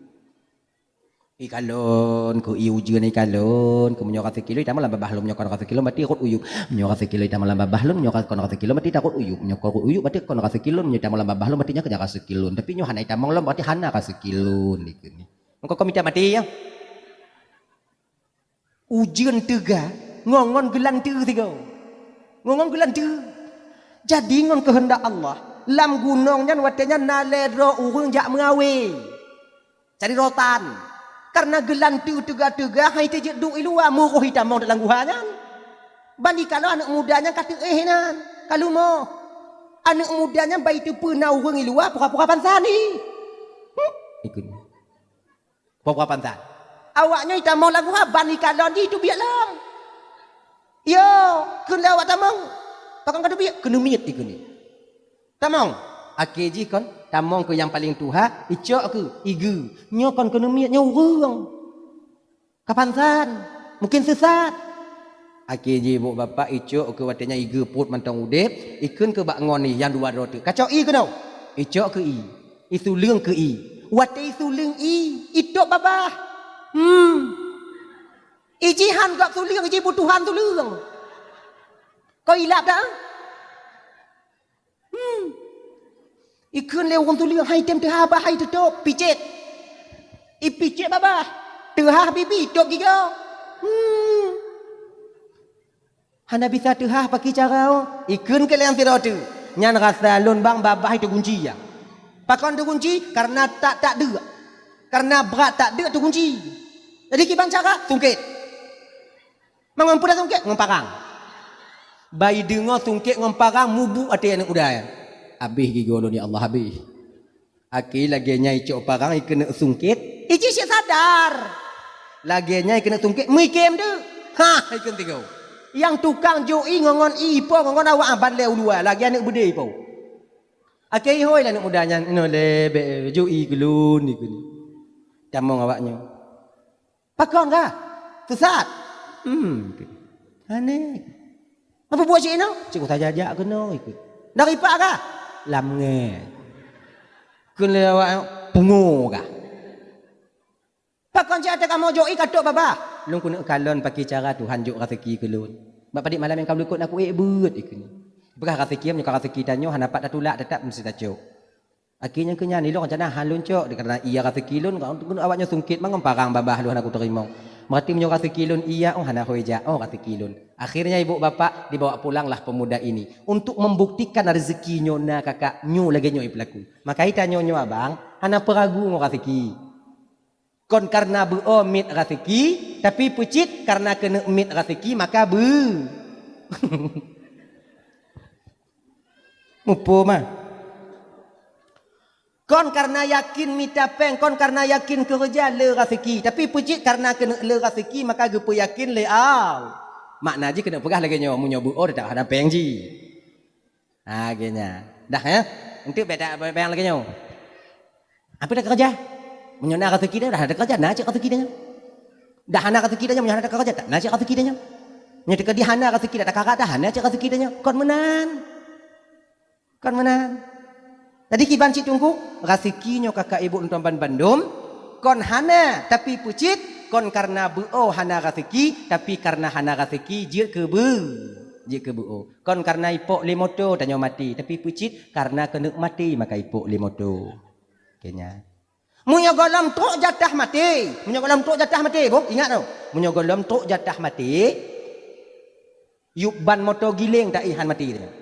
Ikalon, keu ié ujeuen ikalon, keu meunyoe raseuki lôn itamong lam babah lôn, meunyoe kon raseuki lôn berarti rot u yup. Meunyoe raseuki lôn itamong lam babah lôn, meunyoe kon raseuki lôn berarti tarot u yup. Meunyoe kon rot u yup berarti kon raseuki lôn, meunyoe itamong lam babah lôn berarti nyan keu nyan raseuki lôn. Tapi nyoe hana itamong lom berarti hana raseuki lôn dikeue nyoe. Meunyoe kon mita maté nyoe. Ujeuen teuga ngon, ngon geulanteue sigoe. Ngon, ngon geulanteue. Jadi ngon keuheundak Allah, lam gunong nyan watée nyan na lhée droe ureuëng jak meuawé. Cari rotan. Karena geulanteue teuga-teuga hai teujeuet duek i luwa, meuroh itamong lam guha nyan. Ban ikalon aneuk muda nyan ka teuéh inan, ka lumoh. Aneuk muda nyan ban iteupeue na ureuëng i luwa pura-pura pansan ié. Huh, ikheun. Pura-pura pansan. Awaknyoe itamong lam guha ban ikalon jih teubiet lom. Yo, kheun lé awak tamong. Pakon ka teubiet? Keuneuk miet ikheun. Tamong. Akhé jih kon tamong keu nyang paleng tuha, icok keu igeue. Nyoe kon keuneuk miet, nyoe ureuëng. Ka pansan, mungken seusat. Akhé jih ibu bapak icok keu watée nyan igeue pruet mantong udeb, ikheun keu bak ngon ié nyang dua droe teuk, "Kacok ié keunoe." Icok keu ié, isuleueng keu ié. Watée isuleueng ié, itôb babah. Hmm. Ijih han gob suleueng, ijih butuhan suleueng. Kon ilab dah? Hmm. Ikheun lé ureuëng tuleueng, hai tem teuhah babah hai teutôb, picet. Ipicet babah, teuhah bibi, tôb gigoe. Hmm. Hana bisa teuhah pakri cara, oh. Ikheun keu lé nyang sidroe teuk. Nyan rasa lôn bang babah itu gunci ya. Pakon teugunci? Karena tak, tak deuk. Karena brat tak deuk teugunci. Jadi kiban cara? Sungkét. Mangon peue sungkét ngon parang. Ban ideungoe sungkét ngon parang mubuek até aneuk muda nyan. Habéh gigoe lôn ya Allah, habéh. Akhé lagée nyan icok parang ikeuneuk sungkét, ijih cit sadar. Lagée nyan ikeuneuk sungkét meuikem deuek. Hah, ikheun tigoe. Nyang tukang jok ié ngon, ngon ié ipo ngon, ngon awak ban lé u luwa lagée aneuk beudé ipo. Akhé ihôi lé aneuk muda nyan, "Inoe lé bék jok ié keu lôn," ikheun. Tamong awaknyoe. Pakon ka? Teusat? Hmm. Aneh. Apa buat cik inoe? Cik utai jajak keunoe ikut. Dari pak ka? Lam nge. Kena awak pungo ka? Pakon cik ata kamoe jok ié ka tôb babah? Lôn keuneuk kalon pakri cara Tuhan jok raseuki keu lôn. Bak padit malam nyang ka meulikot na kuék beuet ikut. Peugah raseuki meunyoe ka raseuki tanyoe hana pat tatulak, teutap meusti tacok. Akhé nyang keu nyan ilong rencana han lôn cok, dikareuna ié raseuki lôn, keuneuk awaknyoe sungkét mangon parang babah lôn hana kuteurimong. Berarti meunyoe raseuki lôn iya, oh, hana hôi jak, oh, raseuki lôn. Akhirnya ibu bapak dibawa pulanglah pemuda ini untuk membuktikan rezeki nyoe na kakak nyoe lagée nyoe ipeulaku. Maka itanyoe nyoe abang, hana peuragu ngon raseuki. Kon karena beu-o miet raseuki, tapi peucit karena keuneuk miet raseuki maka beu. Muphom mah. Kon karena yakin mita péng, kon karena yakin keureuja le raseuki, tapi peucit karena keuneuk le raseuki maka geupeuyakin le Allah. Makna jih keuneuk peugah lagée nyoe, meunyoe beu-o teutap hana péng jih. Ha, geunya. Dah, ya? Enteuk beda bayang lagée nyoe. Apa dah kerja? Meunyoe na rezeki dah, dah ada kerja, na cit rezeki dah nyoe. Dah hana rezeki dah nyoe, meunyoe hana ada kerja, tak na cit rezeki dah nyoe. Nyoe teuka di hana rezeki dah, tak karat dah, hana cit rezeki dah nyoe. Kon meunan. Kon meunan. Jadi kiban cit teungku, rezeki nyoe kakak ibu lôn tuan ban bandum, kon hana, tapi peucit, kon karena beu-o hana rezeki, tapi karena hana rezeki jeuet keu beu, jeuet keu beu-o. Kon karena ipok lé moto tanyoe maté, tapi peucit karena keuneuk maté maka ipok lé moto. Kenya. Meunyoe gohlom trok jatah maté, meunyoe gohlom trok jatah maté, boh, ingat tu. Meunyoe gohlom trok jatah maté, yub ban moto giléng tak éh han maté tanyoe.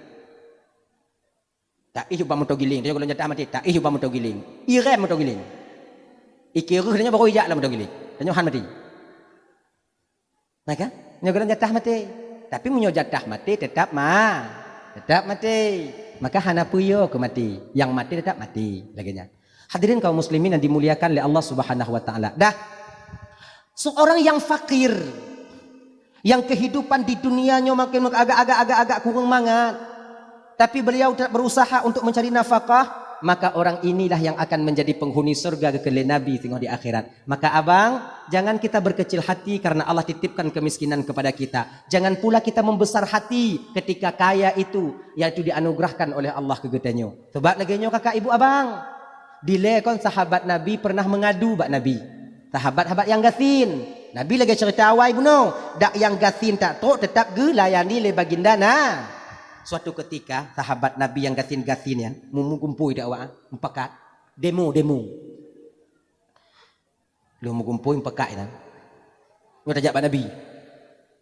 Tak éh yub ban moto giléng, tanyoe gohlom jatah maté, tak éh yub ban moto giléng. Irem moto giléng. Ikeu reuh tanyoe baru ijak lam moto giléng. Tanyoe han maté. Nah kan? Nyoe gohlom jatah maté. Tapi meunyoe jatah maté tetap ma, tetap maté. Maka hana peue yo keu maté. Nyang maté tetap maté. Lagée nyan. Hadirin kaum muslimin yang dimuliakan oleh Allah Subhanahu wa taala. Dah. Seorang yang fakir, yang kehidupan di dunia nyoe makin agak-agak agak-agak kurang mangat. Tapi beliau tetap berusaha untuk mencari nafkah, maka orang inilah yang akan menjadi penghuni surga, geukheun lé Nabi singoh di akhirat. Maka abang, jangan kita berkecil hati karena Allah titipkan kemiskinan kepada kita. Jangan pula kita membesar hati ketika kaya itu, yaitu dianugerahkan oleh Allah keu geutanyoe. Sebab lagée nyoe kakak ibu abang. Dilée kon sahabat Nabi pernah mengadu bak Nabi. Sahabat-sahabat nyang gasien. Nabi lagée cerita awai bunoe, dak nyang gasien tak trok tetap geulayani lé baginda na. Suatu ketika, sahabat Nabi nyang gasien-gasien nyan, mu-, meugumpôi di awak, mupakat, demo, demo. Lheueh meugumpôi mupakat nyan. Nyoe tajak bak Nabi.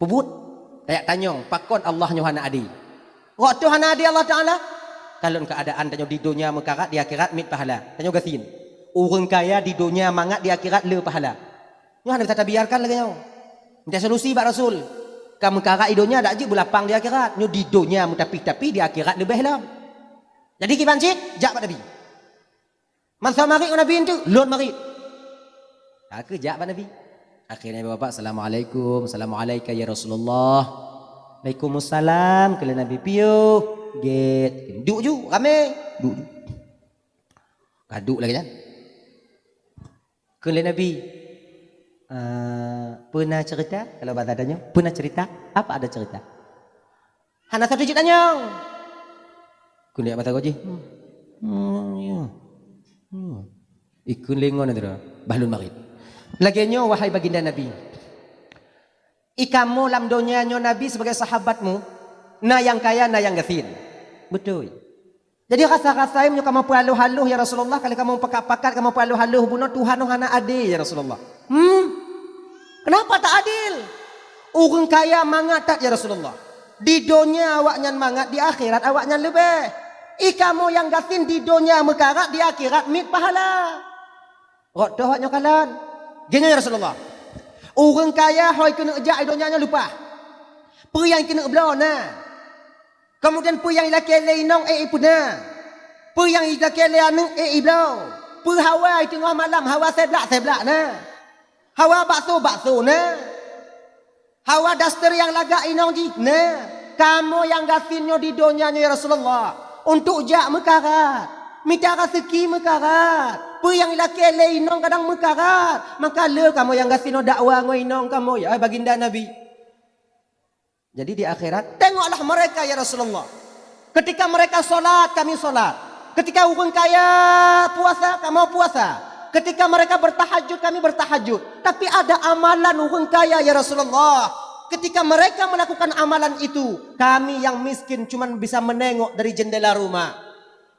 Peubuet, tajak tanyong, pakon Allah nyoe hana adé? Rot toh hana adé Allah Taala? Kalon keuadaan tanyoe di donya meukarat, di akhirat miet pahala. Tanyoe gasien. Ureuëng kaya di donya mangat, di akhirat le pahala. Nyoe hana bisa tabiarkan lagée nyoe. Minta solusi bak Rasul. Ka meukarat di donya dak jeuet beulapang di akhirat. Nyoe di donya meutapih-tapih, di akhirat leubeh lom. Jadi kiban cit, jak bak Nabi. Mansa marit ngon Nabi tu, lôn marit. Ka keu jak bak Nabi. Akhirnya bapak, "Assalamualaikum, assalamualaikum ya Rasulullah." "Waalaikumsalam," kheun lé Nabi, "Piôh." Gét. Duek ju, ramé. Duek ju. Ka duek lagée nyan. Kheun lé Nabi, "Eh, peue na cerita?" Kalau bahasa tanyoe, "Peue na cerita? Apa ada cerita?" Hana sapeue jitanyong. Keuneuk mata goji. Hmm. Hmm, ya. Hmm. Ikun lengon itu dah. Bahlun marit. Lagée nyoe, wahai baginda Nabi. Ikamu lam donya nyoe Nabi sebagai sahabatmu, na nyang kaya, na nyang gasien. Beutôi. Jadi rasa-rasa meunyoe kamoe peuhaloh-haloh, ya Rasulullah, kalau kamoe pakat-pakat, kamoe peuhaloh-haloh bunoe, Tuhan nyoe hana adé, ya Rasulullah. Hmm? Kenapa tak adil? Ureuëng kaya mangat that, ya Rasulullah. Di donya awaknyan mangat, di akhirat awaknyan leubeh. Ikamu nyang gasien di donya meukarat, di akhirat miet pahala. Rot toh awaknyoe kalon. Geuh nyoe, ya Rasulullah. Ureuëng kaya hôi keuneuk jak di donya nyoe leupah. Peue nyang keuneuk bloe na. Kemudian peue nyang ilakée lé inong, eh, ipeuna. Peue nyang ilakée lé aneuëk, eh, ibloe. Peue hawa i teungoh malam, hawa seblak-seblak na. Hawa bakso-bakso na. Hawa daster nyang lagak inong jih na. Kamoe nyang gasien nyoe di donya nyoe, ya Rasulullah, untuk jak meukarat, mita raseuki meukarat. Peue nyang ilakée lé inong kadang meukarat. Maka le kamoe nyang gasien nyoe dakwa ngon inong kamoe, ya baginda Nabi. Jadi di akhirat, tengoklah mereka, ya Rasulullah. Ketika mereka sholat, kami sholat. Ketika ureuëng kaya puasa, kamoe puasa. Ketika mereka bertahajud, kami bertahajud. Tapi ada amalan ureuëng kaya, ya Rasulullah. Ketika mereka melakukan amalan itu, kami yang miskin cuman bisa menengok dari jendela rumah.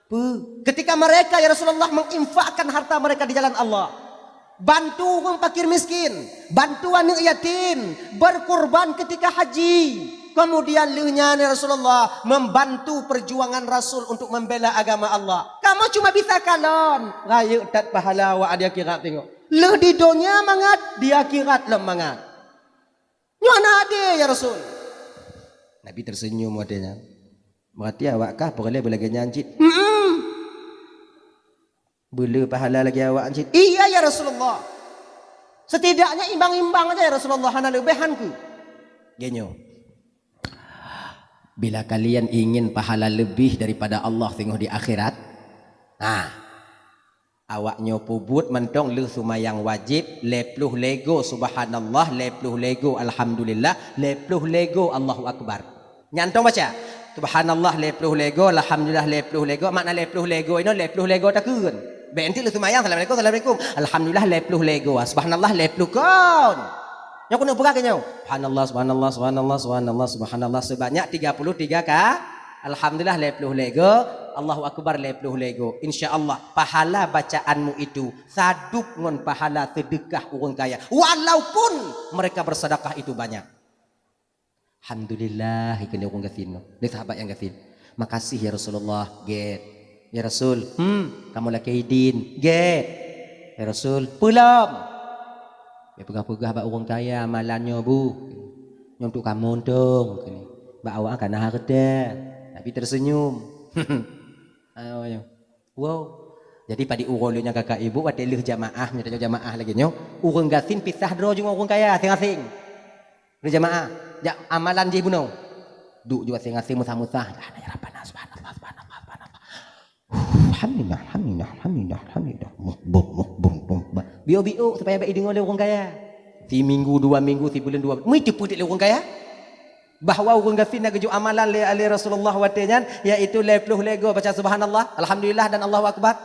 Peue? Ketika mereka, ya Rasulullah, menginfakkan harta mereka di jalan Allah. Bantu ureuëng fakir miskin, bantu aneuëk yatim, berkurban ketika haji. Kemudian lheueh nyan, ya Rasulullah, membantu perjuangan Rasul untuk membela agama Allah. Kamoe cuma bisa kalon, rayeuk that pahala awak di akhirat tengok. Lheueh di donya mangat, di akhirat lom mangat. Nyoe hana adé, ya Rasul. Nabi tersenyum watée nyan. Berarti awak kah peureulée beulagée nyan cit? Mm-mm. Beulé pahala lagée awak cit? Iya, ya Rasulullah. Setidaknya imbang-imbang aja, ya Rasulullah, hana leubeh han keu. Genyo. Bila kalian ingin pahala lebih daripada Allah singoh di akhirat, nah, awak nyoe peubuet mantong lheueh seumayang wajéb, lhée ploh lhée go subhanallah, lhée ploh lhée go alhamdulillah, lhée ploh lhée go Allahu Akbar. Nyan tong baca, subhanallah lhée ploh lhée go, alhamdulillah lhée ploh lhée go, makna lhée ploh lhée go inoe lhée ploh lhée go takheun. Bék enteuk lheueh seumayang, assalamualaikum, assalamualaikum. Alhamdulillah lhée ploh lhée go, subhanallah lhée ploh kon. Nyoe keuneuk peugah keu nyoe. Subhanallah, subhanallah, subhanallah, subhanallah, subhanallah sebanyak tiga puluh tiga ka. Alhamdulillah lhée ploh lhée go. Allahu Akbar lhée ploh lhée go. Insya Allah pahala bacaanmu itu sadub ngon pahala sedekah ureuëng kaya, walaupun mereka bersedekah itu banyak. Alhamdulillah, ikheun lé ureuëng gasien nyoe. Lé sahabat nyang gasien. Makasih ya Rasulullah, gét. Ya Rasul, hmm, kamoe lakée idin, gét. Ya Rasul, peulom. Ya peugah-peugah bak ureuëng kaya, amalan nyoe bu. Nyoe untuk kamoe untông, kheun. Bak awak ka na hareuta. Nabi tersenyum. Ayo, ayo. Wow. Jadi padit uroe lé nyang kakak ibu watée lheueh jamaah, meunyoe tanyoe jamaah lagée nyoe, ureuëng gasien pisah droe jih ngon ureuëng kaya asing-asing. Lheueh jamaah, jak amalan jih bunoe. Duek jih asing-asing meusah-meusah. Subhanallah, subhanallah, subhanallah, subhanallah. Alhamdulillah, alhamdulillah, alhamdulillah, alhamdulillah. Muh, bum, muh, bum, bum, bum. Biôk-biôk supaya bék ideungoe lé ureuëng kaya. Siminggu, dua minggu, sibuleuen, dua buleuen. Meuteupeue lé ureuëng kaya. Bahwa ureuëng gasien na geujok amalan lé, lé Rasulullah watée nyan, yaitu lhée ploh lhée go baca subhanallah, alhamdulillah dan Allahu Akbar.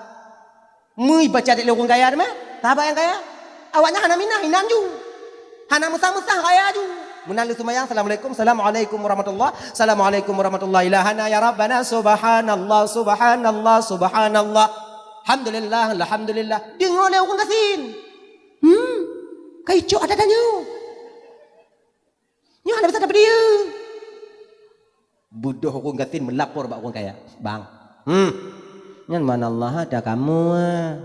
Meui baca dék lé ureuëng kaya teuma, sahabat nyang kaya. Awaknyan hana minah, inan ju. Hana meusah-meusah, kaya ju. Meunan lheueh seumayang, assalamualaikum, assalamualaikum warahmatullah, assalamualaikum warahmatullah, ilahana ya Rabbana, subhanallah, subhanallah, subhanallah. Alhamdulillah, alhamdulillah. Deungoe lé ureuëng gasien. Hmm, ka icok adat tanyoe. Nyoe hana bisa tapeudiyeu. Beudôh ureuëng gasien meulapor bak ureuëng kaya. Bang, hmm, nyan mana Allah ada kamoe.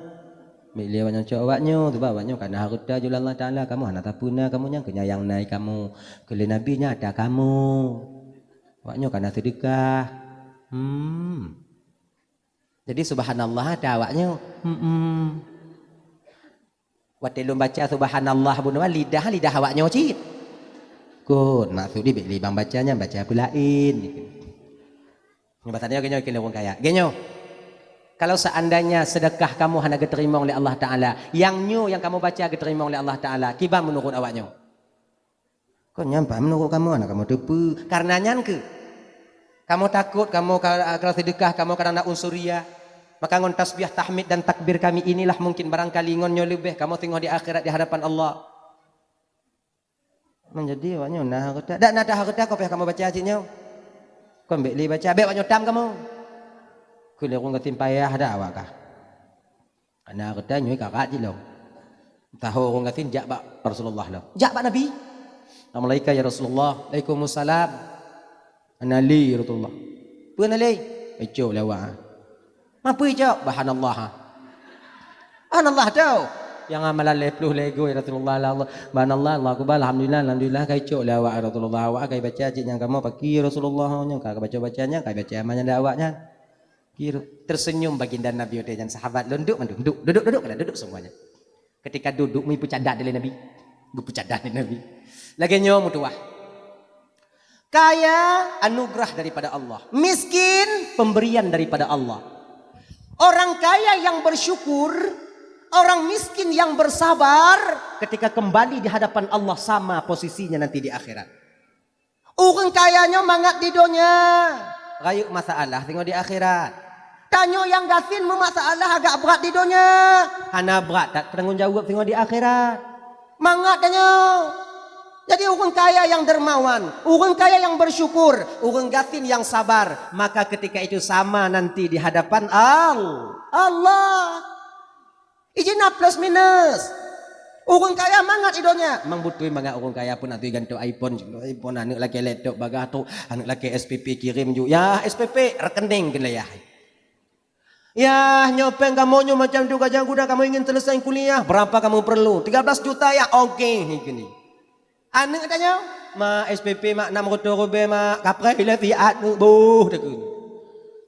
Bék lé awaknyoe cok awaknyoe, sabab awaknyoe ka na hareuta jih lé Allah Taala, kamoe hana sapeue na, kamoe nyang keuh nyang na kamoe. Keu lé Nabi nyan ada kamoe. Awaknyoe ka na seudeukah. Hmm. Jadi subhanallah ada awaknyoe. Hmm. Watée lôn baca subhanallah bunoe, lidah, lidah awaknyoe cit. Kon, maksud jih bék lé bang baca nyan, baca peue laén. Nyoe bahasa nyoe, geunyoe keu ureuëng kaya. Geunyoe. Kalau seandainya sedekah kamoe hana geuteurimong lé Allah Taala, nyang nyoe nyang kamoe baca geuteurimong lé Allah Taala, kiban meunurot awaknyoe? Kon nyan pat meunurot kamoe, hana kamoe teupeue. Kareuna nyan keuh kamoe takot, kamoe ka, ka seudeukah, kamoe kadang na unsuriah. Maka ngon tasbih, tahmid dan takbir kami inilah mungkin barangkali ngon nyoe leubeh kamoe singoh di akhirat di hadapan Allah. Menjadi awaknyoe na hareuta. Dak na that hareuta, kon payah kamoe baca cit nyoe. Kon bék lé baca, bék awaknyoe tam kamoe. Keu lé ureuëng gasien payah dak awak kah. Ana gata nyoe karat jih lom. Taho ureuëng gasien jak bak Rasulullah lom. Jak bak Nabi. Assalamualaikum ya Rasulullah. Waalaikumsalam. Ana lé ya Rasulullah. Peue na lé? Icok lé awak. Mapeue icok? Subhanallah. Subhanallah tu. Nyang amalan lhée ploh lhée go ya Rasulullah, la Allah. Subhanallah, Allahu Akbar, alhamdulillah, alhamdulillah, ka icok lé awak ya Rasulullah. Awak ka ibaca cit nyang kamoe paki Rasulullah nyang ka baca-baca nyang ka ibaca amal nyang dak awak nyan. Kira tersenyum baginda Nabi watée nyan, sahabat lôn, "Duek mandum, duek, duduk, duduk, kalian duduk semuanya." Ketika duduk, meupeucadat lé Nabi. Geupeucadat lé Nabi. Lagée nyoe meutuwah. Kaya anugerah daripada Allah. Miskin pemberian daripada Allah. Orang kaya yang bersyukur, orang miskin yang bersabar, ketika kembali di hadapan Allah sama posisinya nanti di akhirat. Ureuëng kaya nyoe mangat di donya, rayeuk masalah singoh di akhirat. Tanyoe nyang gasien meumasalah agak brat di donya, hana brat that peutanggung jaweueb singoh di akhirat. Mangat tanyoe. Jadi ureuëng kaya nyang dermawan, ureuëng kaya nyang bersyukur, ureuëng gasien nyang sabar, maka ketika itu sama nanti di hadapan Al-, Allah. Ijina plus minus. Ureuëng kaya mangat i donya. Memang beutôi mangat ureuëng kaya pun ateueh gantoe iPhone, iPhone aneuk lakée laptop bagah tu, aneuk lakée S P P kirim ju. Ya, S P P rekening keuneuk yah. Ya, nyoe péng kamoe nyoe macam tu gajah guda, kamoe ingin selesai kuliah. Berapa kamoe perlu? Tiga belas juta ya, oke, ni kini. Aneuk tanyoe, ma S P P mak enam ratus rubée mak, kapreh ilée siat neuk boh takheun.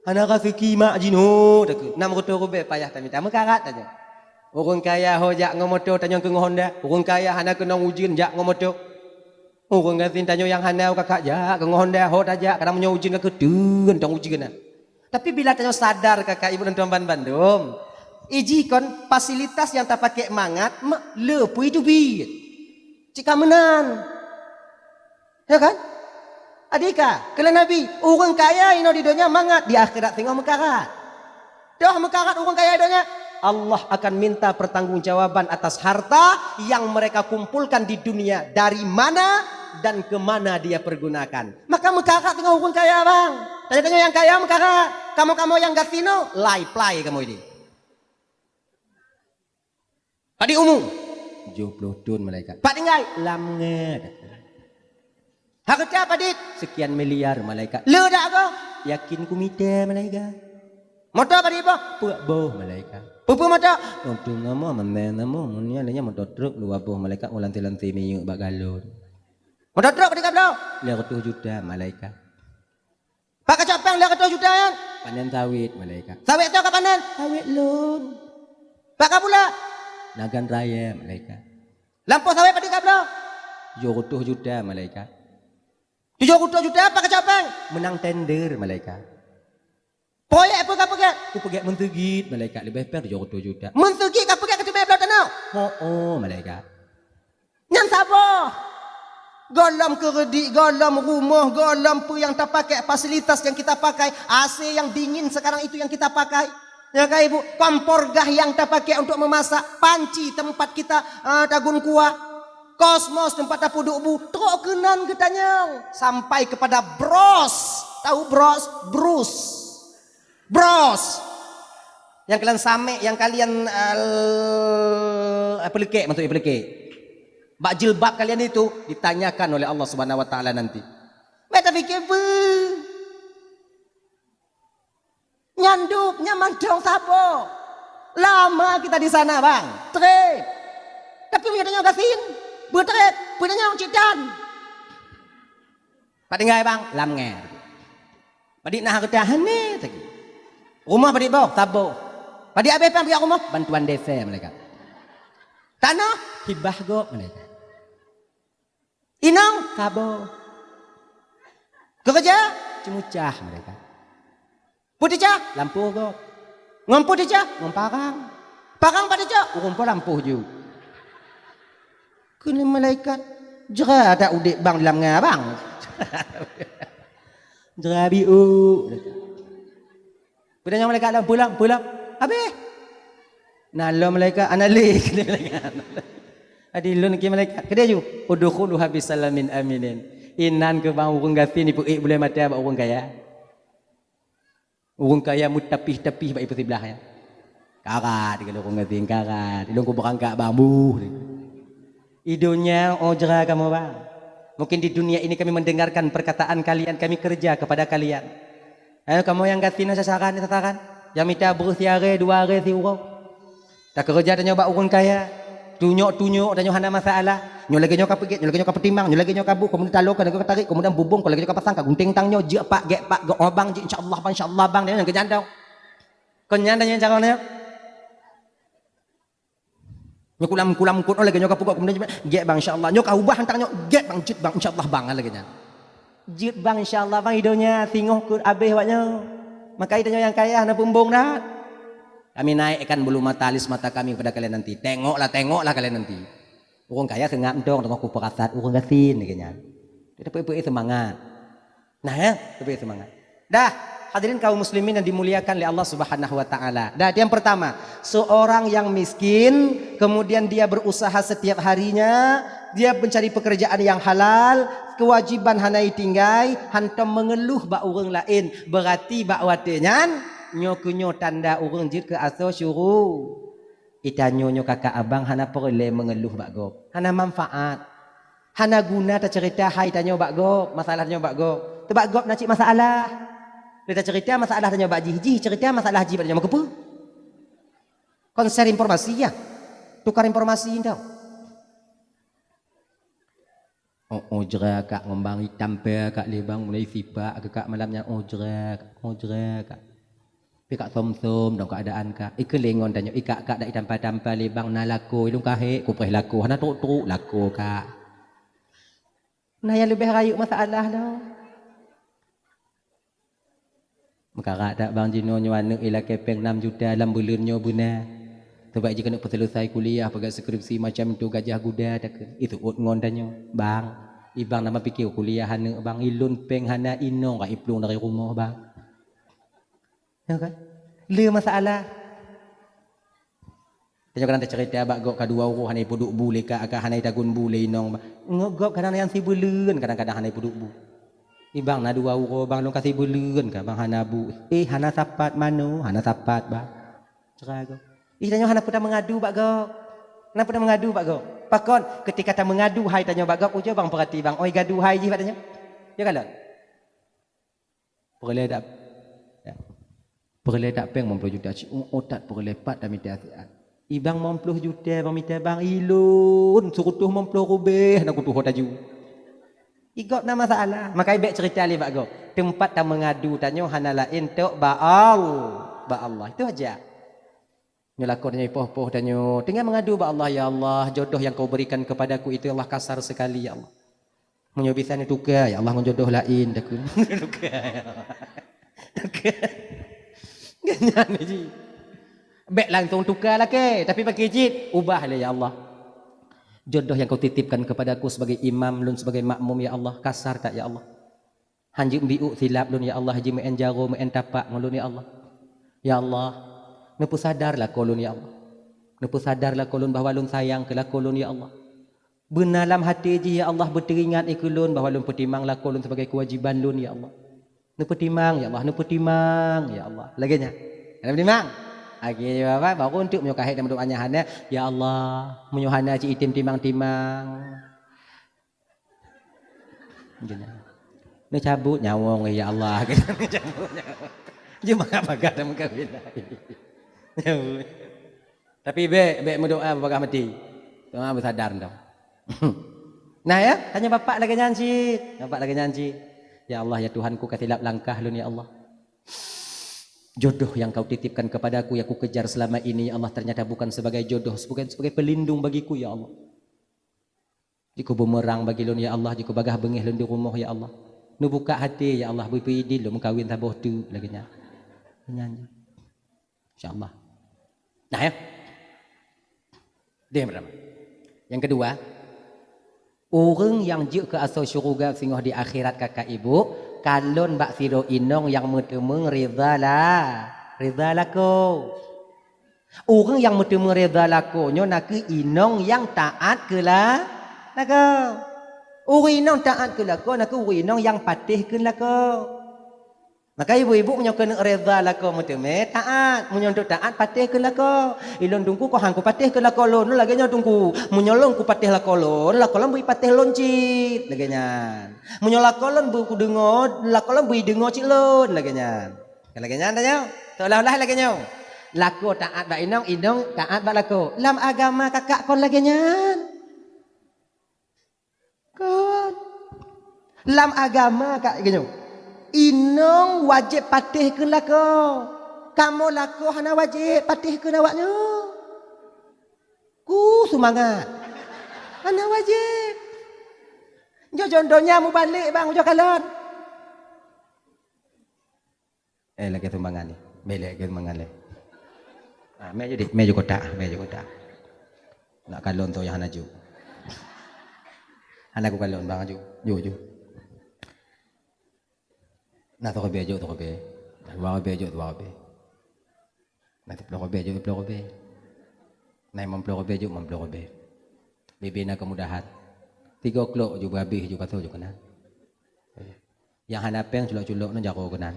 Hana raseuki mak jinoe takheun. Enam ratus rubée payah tamita, meukarat tanyoe. Ureuëng kaya ho jak ngon moto, tanyoe keu ngon Honda. Ureuëng kaya hana keunong ujeuen jak ngon moto. Ureuëng gasien tanyoe nyang hana kakak jak keu ngon Honda, ho tajak kadang meunyoe ujeuen ka keuteun tong ujeuen na. Tapi bila tanyoe sadar kakak ibu dan tuan ban bandum, iji kon fasilitas nyang tapakék mangat me-, le pui teubiet. Cit ka meunan. Ya kan? Adika, keulan Nabi, ureuëng kaya inoe di donya mangat, di akhirat singoh meukarat. Toh meukarat ureuëng kaya di donya, Allah akan minta pertanggungjawaban atas harta yang mereka kumpulkan di dunia, dari mana dan ke mana dia pergunakan. Maka meukarat singoh ureuëng kaya bang. Tanyoe-tanyoe nyang kaya meukarat. Kamoe-kamoe nyang gasien nyoe, lai plai kamoe ini. Padit umu? Tujoh ploh thon malaikat. Pat tinggai? Lam nge. Hareuta padit? Sekian miliar malaikat. Le dak go? Yakin kumita malaikat. Moto padit boh? Peuet boh malaikat. Peue-peue moto? Untung nama, mandai nama, mun nyan lé nyan moto truk dua boh malaikat ngon lantai-lantai minyeuk bak galon. Moto truk padit ka bloe? Lhèe reutôh juta malaikat. Pat kacok péng lhèe reutôh juta nyan? Panen sawét malaikat. Sawét soe ka panen? Sawét lôn. Pat ka pula? Nagan Raya malaikat. Lampôh sawét padit ka bloe? Tujoh reutôh juta malaikat. Tujoh reutôh juta pat kacok péng? Meunang tender malaikat. Proyek peue ka peugét? Kupeugét meuseugit malaikat, leubeh péng tujoh reutôh juta. Meuseugit ka peugét keu teubiet bloe tanoh? Ho-oh malaikat. Nyan saboh. Gohlom keureudit, gohlom rumoh, gohlom peue nyang tapakai, fasilitas yang kita pakai, A C yang dingin sekarang itu yang kita pakai. Ya kan, Ibu? Kompor gas yang tapakai untuk memasak, panci tempat kita, ah, tagun kuah, kosmos tempat tapeuduek bu, trok keunan geutanyong, sampai kepada bros. Tahu bros? Brus. Bros. Nyang kalian samek, nyang kalian, eh, peuleukék, maksudnya peuleukék. Bak jilbab kalian itu ditanyakan oleh Allah Subhanahu wa Taala nanti. Beta pikir, "Beuh. Nyan dub, nyan mantong saboh. Lama kita di sana, bang. Trép. Tapi meunyoe tanyoe gasien, beutrép, peue tanyoe citan." Pat tinggai bang, lam nge. Padit na hareuta hane teugi. Rumoh padit boh, saboh. Padit abéh péng piak rumoh, bantuan desa malaikat. Tanoh, hibah gob malaikat. Inong, saboh. Keureuja, ceumucah malaikat. Peuteucah, lampôh gob. Ngon peuteucah, ngon parang. Parang pat teucok, ureuëng po lampôh ju. Keuneuk malaikat, jra that udép bang di lam nge bang. Jra biu. Peutanyong malaikat lom, "Peue lom, peue lom?" Habéh. Na lom malaikat, "Ana lé." Adi lôn keu malaikat, "Keudeh ju, udkhuluha bisalamin aminin." Inan keu bang ureuëng gasien ipeuék buleuen mata bak ureuëng kaya. Ureuëng kaya meutapih-tapih bak ié siblah nyan. Karat, kata ureuëng gasien, karat. Ilôn kubeurangkat bang buh. I donya, oh jra kamoe bang. Mungkin di dunia ini kami mendengarkan perkataan kalian, kami kerja kepada kalian. Eh, kamoe nyang gasien sasaran, sasaran. Nyang mita breuh siaré, dua aré siuroe. Takeureuja tanyoe bak ureuëng kaya. Tunyok-tunyok tanyoe hana masalah. Nyoe lagée nyoe ka peugét, nyoe lagée nyoe ka peutimang, nyoe lagée nyoe ka bu, keumudian talo ka, lagée ka tarék, keumudian bubông, kon lagée nyoe ka pasang, ka gunténg tang nyoe, jeuet pak, gét pak, gét oh bang, jeuet insya Allah bang, insya Allah bang. Nyan keuh nyan dong. Kon nyan tanyoe cara nyoe. Nyoe kulam-kulam kon, oh lagée nyoe ka peugot, keumudian jeuet, gét bang, insya Allah. Nyoe ka ubah hantar nyoe, gét bang, jeuet bang, insya Allah bang, lagée nyan. Jeuet bang, insya Allah bang, i donya singoh keuh abéh awak nyoe. Maka i tanyoe nyang kaya hana peumbong that. Kami naikkan bulu mata, alis mata kami kepada kalian nanti. Tengoklah, tengoklah kalian nanti. Ureuëng kaya seungab mantong teungoh kupeurasat ureuëng gasien lagée nyan. Tapi peue seumangat. Nah, ya, tapi seumangat. Dah, hadirin kaum muslimin yang dimuliakan oleh Allah Subhanahu wa taala. Dah, yang pertama, seorang yang miskin, kemudian dia berusaha setiap harinya, dia mencari pekerjaan yang halal, kewajiban hana itinggai, hantom mengeluh bak ureuëng laén. Berarti bak watée nyan, nyoe keuh nyoe tanda ureuëng jeuet keu asoe syuru-, Itanyoe nyoe kakak abang hana peureulée meungeuluh bak gob. Hana manfaat. Hana guna taceurita hai tanyoe bak gob, masalah tanyoe bak gob. Teubak gob na cit masalah. Lé taceurita masalah tanyoe bak jih, jih ceurita masalah jih bak tanyoe, meukeupeu? Konser informasi ya. Tukar informasi tau. Oh, ojra kak ngon bang itam pe kak lé bang mulai sipak keu kak malam nyan ojra, ojra kak. Pi kak som-som dong keuadaan kak. Ikeue lé ngon tanyoe ikak kak dak itampa-tampa lé bang na lakoe ilong kahé kupreh lakoe hana trok-trok lakoe kak. Na nyang leubeh rayeuk masalah dong. Meukarat that bang jinoe nyoe aneuk ilakée péng nam juta lam buleuen nyoe beuna. Sabab jikeuneuk peuseuleusai kuliah, peugah skripsi macam tu gajah guda takheun. Itu ut ngon tanyoe. Bang, ibang nama pikir kuliah aneuk bang, ilôn péng hana inong ka iplueng dari rumoh bang. Ya kan? Le masalah. Tanyoe kadang taceurita bak gob ka dua uroe hana ipeuduek bu lé kak, ka hana itagun bu lé inong. Ngon gob kadang nyang sibuleuen kadang-kadang hana ipeuduek bu. Ibang na dua uroe bang lôn ka sibuleuen ka bang hana bu. Eh hana sapat mano, hana sapat bang. Cerai gob. Ih tanyoe hana peue tameungadu bak gob. Hana peue tameungadu bak gob. Pakon ketika tameungadu hai tanyoe bak gob ujoe bang peurati bang oi gaduh hai jih bak tanyoe. Ya kalon? Peureulée dak, ya. Peureulée dak péng limong ploh juta cit. Oh, oh that peureulée pat tamita siat. Ibang limong ploh juta bang mita bang ilôn seurutoh limong ploh rubée na kutuho taju. Igob na masalah. Makai bék ceurita lé bak gob. Teumpat tameungadu tanyoe hana laén tok bak Allah. Bak Allah. Itu aja. Nyoe lakoe tanyoe poh-poh tanyoe tinggai meungadu bak Allah, "Ya Allah, jodoh yang Kau berikan kepadaku itu ya Allah kasar sekali ya Allah. Meunyoe bisa neutuka ya Allah ngon jodoh laén takheun." Tuka. Tuka. Ganyan ji. Bék langsung tuka lakée, tapi pakai cit ubah lé ya Allah. Jodoh yang Kau titipkan kepadaku sebagai imam lôn sebagai makmum ya Allah kasar that ya Allah. Hanjeuet biuk silap lôn ya Allah, jimeu'en jaroe meu'en tapak ngon lôn ya Allah. Ya Allah, neupeusadar lakoe lôn ya Allah. Neupeusadar lakoe lôn bahwa lôn sayang keu lakoe lôn ya Allah. Beuna lam até jih ya Allah beuteuringat keu lôn bahwa lôn peutimang lakoe lôn sibagai keuwajiban lôn ya Allah. Neupeutimang ya Allah, neupeutimang ya Allah. Lagée nyan. Neupeutimang. Lagée nyan baru untuk meunyoe kahé dan meudoa nyan hana, ya Allah, meunyoe hana cit item timang-timang. Geuh nyan. Neucabut nyawöng, ya Allah. Neucabut nyawöng. Jeuet mangat bagah lam meukawen. Tapi bék, bék meudoa bak maté. Doa beusadar entong. Nah ya, tanyoe bapak lagée nyan cit. Bapak lagée nyan cit. Ya Allah, ya Tuhanku, ka silap langkah lôn ya Allah. Jodoh yang Kau titipkan kepadaku yang kukejar selama ini ya Allah ternyata bukan sebagai jodoh, bukan sebagai pelindung bagiku ya Allah. Jikubeumeurang bagi lôn ya Allah, jikubagah beungéh lôn di rumoh ya Allah. Neubuka até ya Allah, beupeue idin lôn meukawen saboh teuk lagée nyan. Nyan. Insya Allah. Nah ya. Deh pertama. Yang kedua, ureuëng nyang jeuet keu asoe syeuruga singoh di akhirat kakak ibu, kalon bak sidroe inong nyang meuteumeung ridha la, ridha lakoe. Ureuëng nyang meuteumeung ridha lakoe nyoe nakeuh inong nyang taát keu la-, lakoe. Ureuëng inong taát keu lakoe nakeuh ureuëng inong nyang patéh keu lakoe. Maka ibu-ibu meunyoe keuneuk ridha lakoe meuteumé taát, meunyoe untuk taát patéh keu lakoe. Ilôn teungku kok han kupatéh keu lakoe lôn lagée nyoe teungku. Meunyoe lôn kupatéh lakoe lôn, lakoe lôn bri patéh lôn cit lagée nyan. Meunyoe lakoe lôn bri kudeungoe, lakoe lôn bri deungoe cit lôn lagée nyan. Kan lagée nyan tanyoe? Seolah-olah lagée nyoe. Lakoe taát bak inong, inong taát bak lakoe. Lam agama kakak kon lagée nyan. Kon. Lam agama kak lagée nyoe. Inong wajéb patéh keu lakoe. Kamoe lakoe hana wajéb patéh keu awaknyoe. Ku seumangat. Hana wajéb. Nyoe jon donya mubalek bang ujoe kalon. Eh, lagée sumbangan ni. Mé lagée sumbangan lé. Ah, mé jadi, mé ju kotak, mé ju kotak. Nak kalon tu nyang hana ju. Hana ku kalon bang ju. Ju, ju. Nah, tu kebe ju, tu kebe. Dua kebe ju, dua kebe. Nah, tu puluh kebe ju, puluh kebe. Nah, limong puluh kebe ju, limong puluh kebe. Bibi na kemudahan. Tiga klok ju berhabis ju kata ju kena. Nyang hana péng culok-culok nyan jaroe keunan.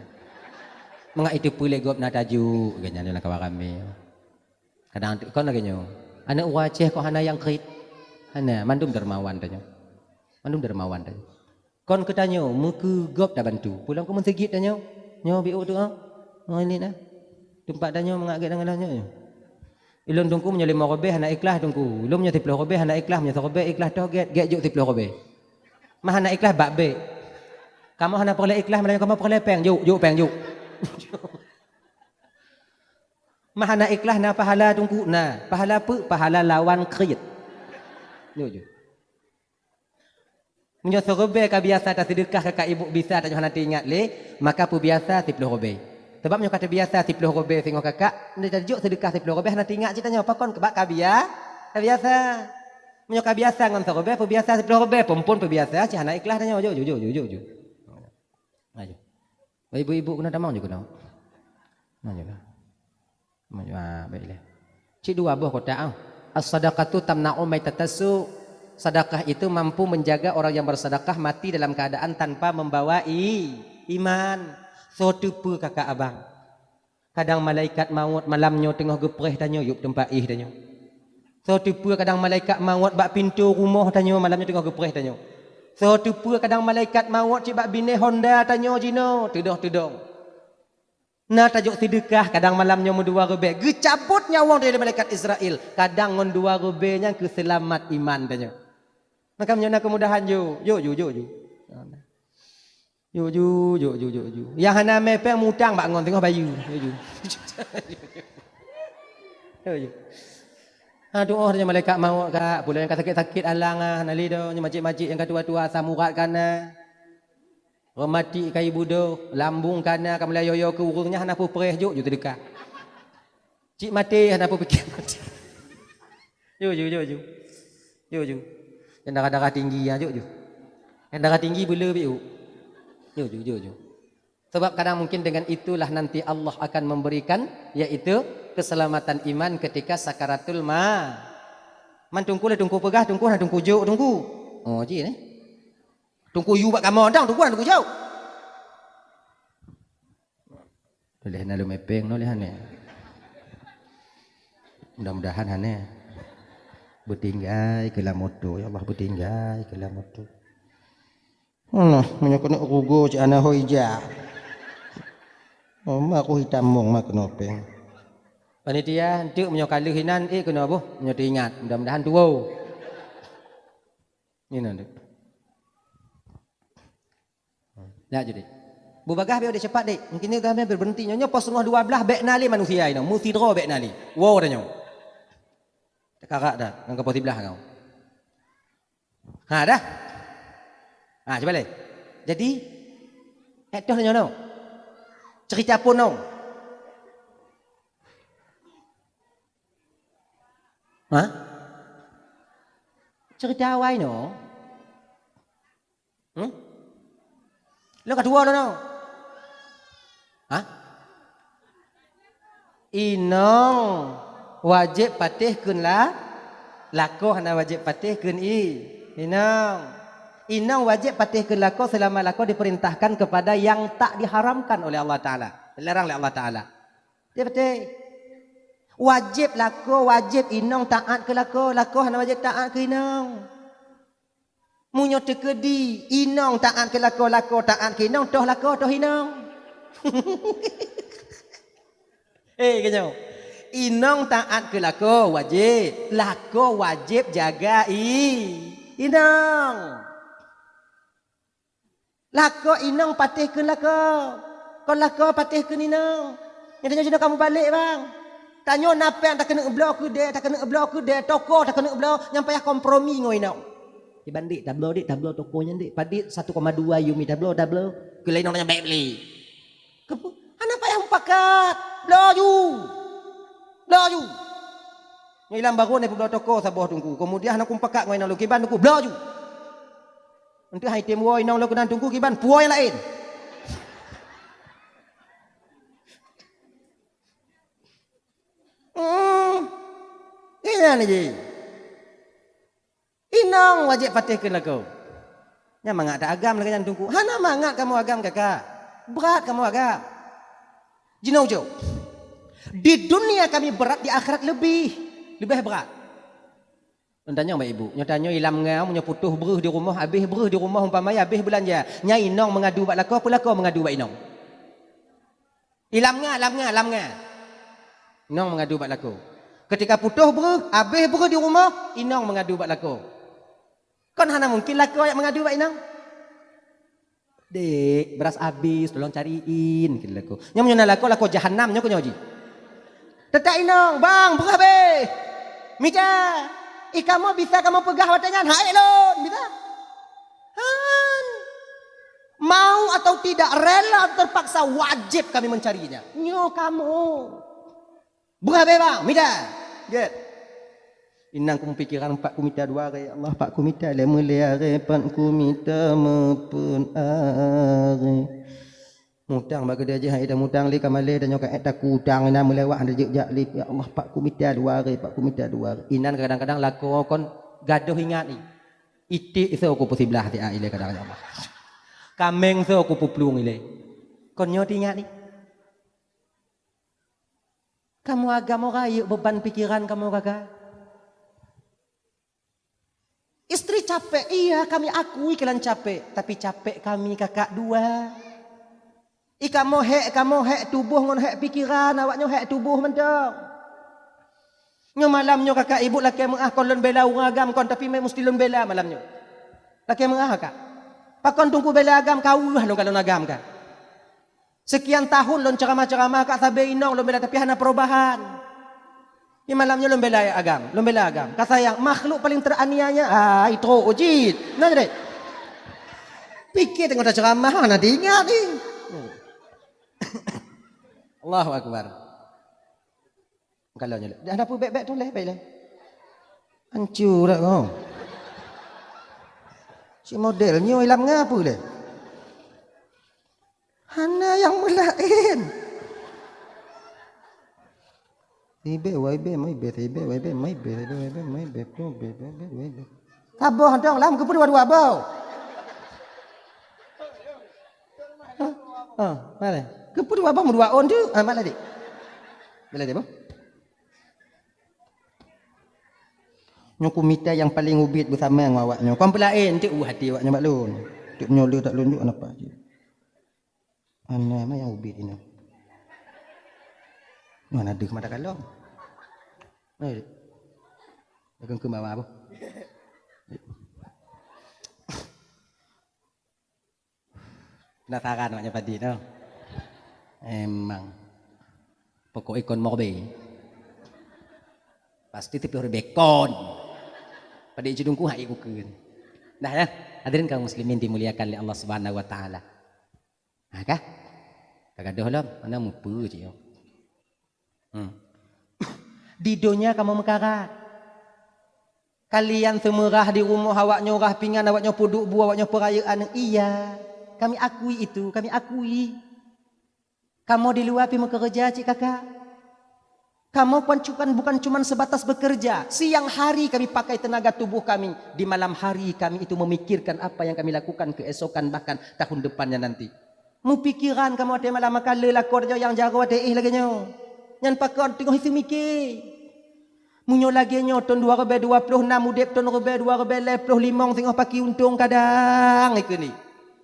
Mangat iteupeue lé gob na taju, geuh nyan lam kawan ramé. Kadang kon lagée nyoe. Aneuëk ureuëng Aceh kok hana nyang kriet? Hana, mandum dermawan tanyoe. Mandum dermawan tanyoe. Kon keu tanyoe, meukeugop tabantu. Pulang keu meuseujid tanyoe. Nyoe biôh tu, ah. Oh, ini nah. Teumpat tanyoe mangat gét deungon nyoe. Ulôn Teungku meunyoe limong ribée hana ikhlas Teungku. Ulôn meunyoe siplôh ribée hana ikhlas, meunyoe siribée ikhlas toh gét, gét jok siplôh ribée. Mah hana ikhlas bak bék. Kamoe hana peureulée ikhlas, meunyoe kamoe peureulée péng, jok, jok péng, jok. Mah hana ikhlas na pahala Teungku, na. Pahala peue? Pahala lawan kriet. Jok, jok. Meunyoe siribée ka biasa taseudeukah keu ka ibu bisa tanyoe hana teuingat lé, maka peubiasa siplôh ribée. Sabab meunyoe ka teubiasa siplôh ribée singoh kakak, meunyoe tajok seudeukah siplôh ribée hana teuingat cit tanyoe, pakon bak ka bia-, ka biasa. Meunyoe ka biasa ngon siribée, peubiasa siplôh ribée, phon-phon peubiasa cit hana ikhlas tanyoe. Jok, jok, jok, jok, jok. Ayo. Ibu-ibu keunoe tamong ju keunoe. Nah, jok lah. Ah, baik leh. Cit dua boh kotak ah. As-sadaqatu tamna'u maitatassu. Sedekah itu mampu menjaga orang yang bersedekah mati dalam keadaan tanpa membawa i-, iman. Soe teupeu kakak abang. Kadang malaikat maut malam nyoe teungoh geupreh tanyoe yub teumpat éh tanyoe. Soe teupeu kadang malaikat maut bak pintoe rumoh tanyoe malam nyoe teungoh geupreh tanyoe. Soe teupeu kadang malaikat maut cit bak binéh honda tanyoe jinoe, teudong-teudong. Na tajok seudeukah kadang malam nyoe meudua ribée, geucabot nyawöng lé malaikat Israel, kadang ngon dua ribée nyan keu seulamat iman tanyoe. Maka meunyoe na keumudahan, jok, jok ju, jok ju. Jok ju, jok ju, jok ju. Nyang hana mé péng mutang bak ngon teungoh bayeue. Jok ju. Jok ju. Ha, tu'oh nyoe malaikat maut kak, peue lom nyang ka sakét-sakét alang ah, hana lé doh, nyoe majik-majik nyang ka tuha-tuha asam urat ka na. Reumatik ka ibu doh, lambung ka na, ka mulai yo-yo keu ureuëng nyan hana peue preh jok ju seudeukah. Cit maté hana peue piké maté. Jok ju, jok ju. Jok ju. Nyang darah-darah tinggi nyan jok ju. Nyang darah tinggi beuleu biôh. Jok ju, jok ju. Sebab kadang mungkin dengan itulah nanti Allah akan memberikan, yaitu keselamatan iman ketika sakaratul ma-, Man Teungku lé Teungku peugah, Teungku hana Teungku jok Teungku. Oh, ji neh. Teungku yue bak kamoe dang, Teungku hana Teungku jok. Lé na lôn mé péng nyoe lé hana. Mudah-mudahan hana. Beutinggai keu lam moto, ya Allah, beutinggai keu lam moto. Nah, meunyoe keuneuk rugoe cit hana ho ija. Oh, ma ku hitam mong ma keunoe péng. Panitia, enteuk meunyoe ka lheueh inan, ék keunoe boh, meunyoe teuingat. Mudah-mudahan tuwoe. Nyoe na dek. Dak ju dek. Bubagah bèk dek cepat dek. Mungkin ni kami berhenti nyoe, nyoe pos teungoh dua blah bèk na lé manusia inoe. Meusidroe bèk na lé. Woe dah nyoe. Takarak dah, ngon keupoh siblah kau. Ha dah. Ha cuba lé. Jadi, eh toh nyoe no. Cerita pun no. Ha? Cerita awai no. Hmm? Lo ka tuwo lo no. Ha? Inong wajéb patéh kheun la, lakoe hana wajéb patéh kheun i. Inong. Inong wajéb patéh kheun lakoe selama lakoe diperintahkan kepada yang tak diharamkan oleh Allah Taala. Dilarang oleh Allah Taala. Dia betul. Wajéb lakoe, wajéb inong taat keu lakoe, lakoe hana wajéb taat keu inong. Meunyoe teukeudi inong taat keu lakoe, lakoe taat keu inong, toh lakoe, toh inong. Eh, keunyoe. Inong taat keu lakoe wajéb, lakoe wajéb jaga i, inong. Lakoe inong patéh kheun lakoe. Kon lakoe patéh kheun inong. Nyan tanyoe sinoe ka mubalek, bang. Tanyoe na péng takeuneuk bloe keudè, takeuneuk bloe keudè, toko takeuneuk bloe, nyang payah kompromi ngon inong. Kiban dek, tabloe dek, tabloe toko nyan dek. Padit satu koma dua yumi tabloe, tabloe. Keu lheueh inong nyan bèk beli. Keupeue? Hana payah mupakat. Bloe ju. Bloe ju. Nyoe ilang barô na peubloe toko saboh teungku. Keumudian hana kumupakat ngon inong lôn kiban teungku, bloe ju. Enteuk hai tem woe inong lôn keunan teungku kiban puwoe nyang laén. Hmm. Inan ji. Inong wajéb patéh kheun lakoe. Nyan mangat that agam lagèe nyan teungku. Hana mangat kamoe agam kakak. Brat kamoe agam. Jinoe ujoe. Di dunia kami berat, di akhirat lebih, lebih berat. Lôn tanyong bak ibu, nyoe tanyoe ilam ngau, nyoe putôh breuh di rumoh, habéh breuh di rumoh, umpama habéh beulanja, nyan inong meungadu bak lakoe, peue lakoe meungadu bak inong? Ilam nga, lam nga, lam nga. Inong meungadu bak lakoe. Ketika putôh breuh, habéh breuh di rumoh, inong meungadu bak lakoe. Kon hana mungkin lakoe jak meungadu bak inong. "Dek, beras habis, tolong cariin," kheun lakoe. Nyoe meunyoe na lakoe, lakoe jahanam nyoe keuh nyoe jih. Teutap inong, "Bang, breuh habéh." "Mita, i kamoe bisa kamoe peugah watée nyan, han ék lôn, bisa?" "Han." Mau atau tidak, rela atau terpaksa, wajib kami mencarinya. Nyoe kamoe. "Breuh habéh, Bang, mita." Gét. Inong kumeupikéran, "Pat kumita dua aré, ya Allah, pat kumita lé meulé aré, pat kumita meupeuen aré." Mutang bak keudè jih, hai dah mutang lé ka malèe, dan nyoe ka ék taku utang, inan meulewat hana jeuet jak lé. "Ya Allah, pat kumita dua aré, pat kumita dua aré." Inan kadang-kadang lakoe kon gadôh ingat ni. Iték soe kupeusiblah siat ilée kadang, ya Allah. Kaméng soe kupeuplueng ilée. Kon nyoe teuingat ni. Kamoe agam rayeuk beban pikiran kamoe gaga. Istri capek, iya kami akui kalian capek, tapi capek kami kakak dua. I kamoe hék, kamoe hék tuboh ngon hék pikiran, awak nyoe hék tuboh mantong. Nyoe malam nyoe kakak ibu lakée meu'ah kon lôn bela ureuëng agam kon, tapi mé musti lôn bela malam nyoe. Lakée meu'ah kakak. Pakon teungku bela agam, ka weueh lôn kalon agam ka. Sekian tahun lôn ceramah-ceramah, ka sabe inong lôn bela, tapi hana perubahan. Di malam nyoe lôn bela agam, lôn bela agam. Ka sayang, makhluk paling teraniaya, ah, itu ujit. Nah, jadi. Pikir tengok dah ceramah, hana diingat ni. Allahu Akbar. Kalau nyoe, dah ada peubek-bek tuléh, baik leh. Hancur dah kau. Si model nyoe ilam ngapa leh? Hana nyang meulaén. Ibe, waibe, maibe, ibe, waibe, maibe, ibe, waibe, maibe, ko, be, be, be, waibe. Saboh dong lam, keupeue dua-dua boh? Ha, ha, mana? Keupeue dua boh, meudua ôn tu? Ha, mana dik? Mana dik, boh? Nyoe kumita nyang paleng ubit beusama ngon awak nyoe. Kon peulaén, eunteuk u hati awak nyoe bak lôn. Eunteuk nyoe le that lôn jok napa jih. Hana, ma nyang ubit inong. Nyoe na deuh mata kalon. Hei, dek. Dagang keu mama boh. Penasaran awak nyoe padit, noh? Emang. Pokok ikon morbe. Pasti teupih ribekon. Padit judungku hai kukeun. Dah ya, hadirin kaum muslimin dimuliakan oleh Allah Subhanahu wa taala. Ha kah? Ka gadoh lom, mana mupeue cit nyoe. Hmm. Di donya kamoe meukarat. Kalian seumeurah di rumoh awak nyoe rah pingan, awak nyoe peuduek bu, awak nyoe peurayeuk aneuk. Iya, kami akui itu, kami akui. Kamoe di luwa pi meukeureuja cit kakak. Kamoe bukan cuman, bukan cuman sebatas bekerja. Siang hari kami pakai tenaga tubuh kami, di malam hari kami itu memikirkan apa yang kami lakukan keesokan bahkan tahun depannya nanti. Meupikiran kamoe watée malam maka le lakoe tanyoe nyang jaroe watée éh lagée nyoe. Nyan pakon teungoh seumiké. Meunyoe lagée nyoe thon dua ribée dua ploh nam udeb, thon ribée dua ribée lhée ploh limong singoh paki untông kadang ikeu ni.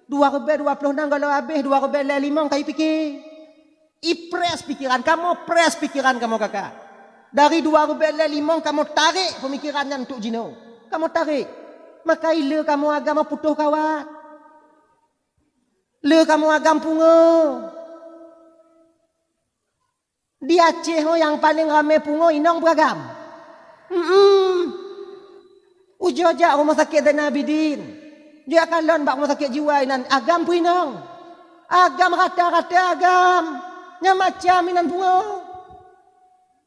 Dua ribée dua ploh nam galo habéh dua ribée lhée limong kai piké. Ipress pikiran kamoe, press pikiran kamoe kakak. Dari dua ribée lhée limong kamoe tarek pemikiran nyan untuk jinoe. Kamoe tarek. Maka ile kamoe agama putôh kawat. Le kamoe agam pungo. Di Aceh ho nyang paleng ramé pungo inong peuragam. Hmm. Ujoe jak rumoh sakét Zainal Abidin. Jak kalon bak rumoh sakét jiwa inan agam peuinong. Agam rata-rata agam. Nyang macam inan pungo.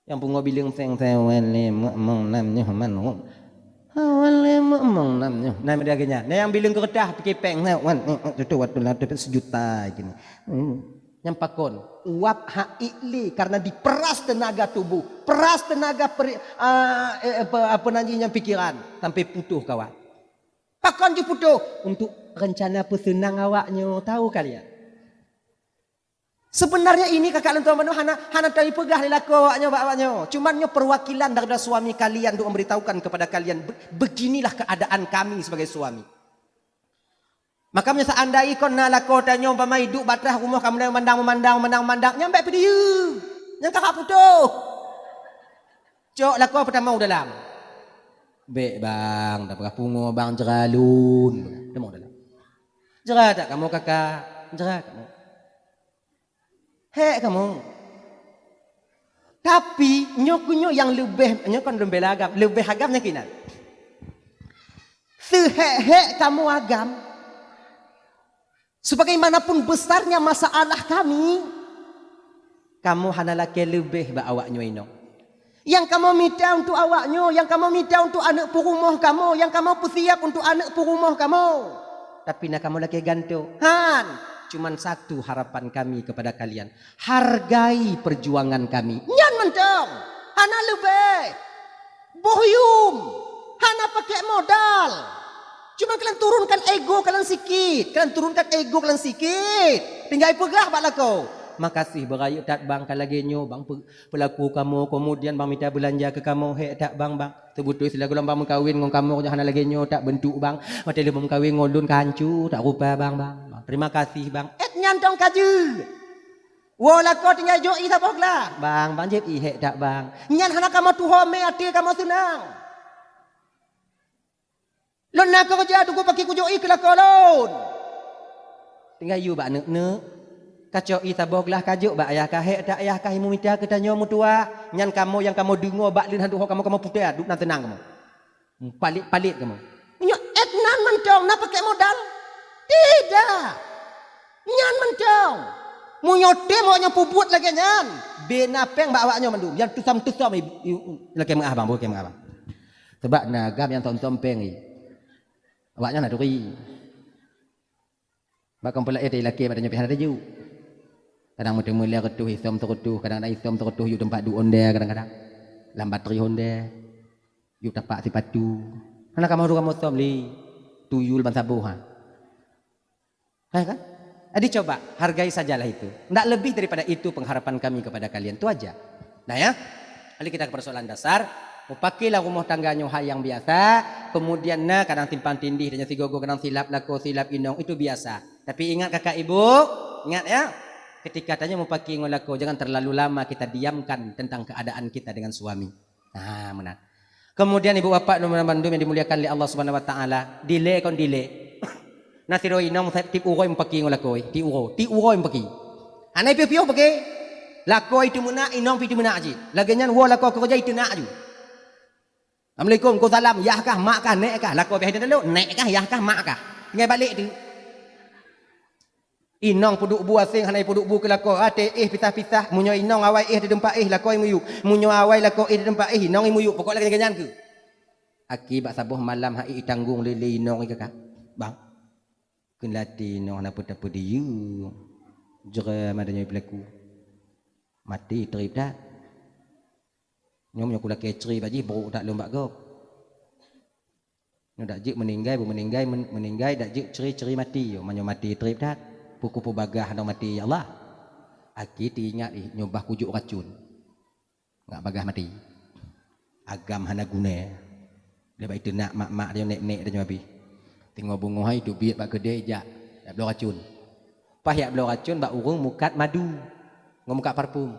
Nyang pungo bileueng seng seng wan lé mong nam nyoh man. Wan lé mong nam nyoh. Nah, media geunya. Nah, nyang bileueng keureutah pike peng na wan tutu waktu la tu sejuta gini. Hmm. Nyang pakon uap hak ikli karena diperas tenaga tubuh, peras tenaga peri, ah, eh, apa, apa nanti nyang pikiran sampai putuh kawan. Pakon jih putuh untuk rencana peuseunang awak nyoe tahu kalian. Sebenarnya ini kakak lôn tuan bandum hana, hana tapeugah lé lakoe awaknyoe bak awaknyoe. Cuman nyoe perwakilan daripada suami kalian untuk memberitahukan kepada kalian, be-, beginilah keadaan kami sebagai suami. Maka meunyoe seandai kon na lakoe tanyoe umpama iduek bak ateueh rumoh kamoe mandang, memandang, memandang, memandang, nyan bèk peudiyeu. Nyan ka hak putôh. Cok lakoe peutamong u dalam. Bèk bang, tapeugah pungo bang, jra lôn. Tamong u dalam. Jra that kamoe kakak, jra kamoe. Hèk kamoe. Tapi nyoe keuh nyoe nyang leubeh, nyoe kon leubeh agam, leubeh agam nyang kinan. Seuhèk-hèk kamoe agam, sebagaimanapun besarnya masalah kami, kamoe hana lakèe leubeh bak awaknyoe inong. Nyang kamoe mita untuk awaknyoe, nyang kamoe mita untuk aneuk peurumoh kamoe, nyang kamoe peusiap untuk aneuk peurumoh kamoe. Tapi na kamoe lakèe gantoe. Han, cuman satu harapan kami kepada kalian. Hargai perjuangan kami. Nyan mantong. Hana leubeh. Boh yuem. Hana pakèk modal. Cuman kalian turunkan ego kalian sikit. Kalian turunkan ego kalian sikit. Tinggai peugah bak lakoe. Makasih beurayeuk that bang ka lagèe nyoe bang pe-, peulaku kamoe, kemudian bang mita beulanja keu kamoe, hèk that bang, bang. Seubeutôi silagoe lom bang meukawen ngon kamoe nyoe hana lagèe nyoe that beuntuk bang. Watèe lôn meukawen ngon lôn ka hanco that rupa bang, bang. Bang, terima kasih bang. Èt nyan dong ka jeuet. Woe lakoe tinggai jok ié saboh glah. Bang, bang jép ié hèk that bang. Nyan hana kamoe tuho mé até kamoe seunang. Lôn na keureuja teungku pakri kujok ié keu lakoe lôn. Tinggai yue bak neuk-neuk. Kacok ié saboh glah kajok bak ayah kah, hèk that ayah kah imum mita keu tanyoe meutuwah. Nyan kamoe nyang kamoe deungoe bak lôn han tuho kamoe, kamoe putéh, duek na seunang kamoe. Palit-palit kamoe. Meunyoe èt nan mantong na pakèk modal? Tidak. Nyan mantong. Meunyoe tem awaknyoe peubuet lagèe nyan, beu na pèng bak awaknyoe mandum. Nyang tusam-tusam i, i, lakèe meu'ah bang, lakèe meu'ah bang. Sabab na agam nyang som-som pèng i. Awaknyan na turi. Bak kampung laén ilakèe bak tanyoe pih hana taju. Kadang meuteumé lhèe reutôh, isom seureutôh, kadang-kadang isom seureutôh yue teumpat duek honda kadang-kadang. Lam batri honda. Yue tapak sipatu. Hana kamoe dua kamoe som lé. Tuyul ban saboh ha. Hai kan? Jadi coba, hargai sajalah itu. Ndak lebih daripada itu pengharapan kami kepada kalian. Itu aja. Nah ya, kali kita ke persoalan dasar. Mupakailah rumoh tangga nyoe hal nyang biasa, kemudian na kadang simpang tindih dan sigogo kadang silap lakoe silap inong, itu biasa. Tapi ingat kakak ibu, ingat ya, ketika tanyoe mupakai ngon lakoe, jangan terlalu lama kita diamkan tentang keadaan kita dengan suami. Nah, meunan. Kemudian ibu bapak dan bandum yang dimuliakan oleh Allah Subhanahu wa taala, dilèe kon dilèe. Na sidroe inong tiep uroe mupakai ngon lakoe, tiep uroe, tiep uroe mupakai. Hana piôh-piôh pakai. Lakoe itu meunak, inong pih itu meunak cit. Lagèe nyan woe lakoe keureuja itu nak ju. Assalamualaikum, waalaikumsalam, yah kah, mak kah, nèk kah, lakoe biasa itu dulu, nèk kah, yah kah, mak kah. Tinggai balek tu. Inong peuduek bu aséng hana peuduek bu keu lakoe, até éh pisah-pisah, meunyoe inong awai éh di teumpat éh, lakoe muyueb. Meunyoe awai lakoe éh di teumpat éh, inong muyueb. Pokok lagèe nyan keuh. Aki bak saboh malam hai itanggong lé-lé inong i kakak. Bang. Kheun latih inong hana peue-peue diyeu. Jeuet maté nyoe pelaku. Maté trép that. Nyoe meunyoe kulakèe cre bak jih brok that lôn bak gob. Nyoe dak jeuet meuninggai, beu meuninggai, men-, meuninggai dak jeuet cre-cre maté. Yo, meunyoe maté trép that. Peue kupeubagah nyoe maté ya Allah. Aki teuingat ih nyoe bah kujok racun. Ngat bagah maté. Agam hana guna. Lé bak itu nak mak-mak dia nek-nek dia habis. Tengok bungoh hai tu biet bak keudè jak. Yak bloe racun. Pas yak bloe racun bak ureueng mukat madu. Ngon mukat parfum.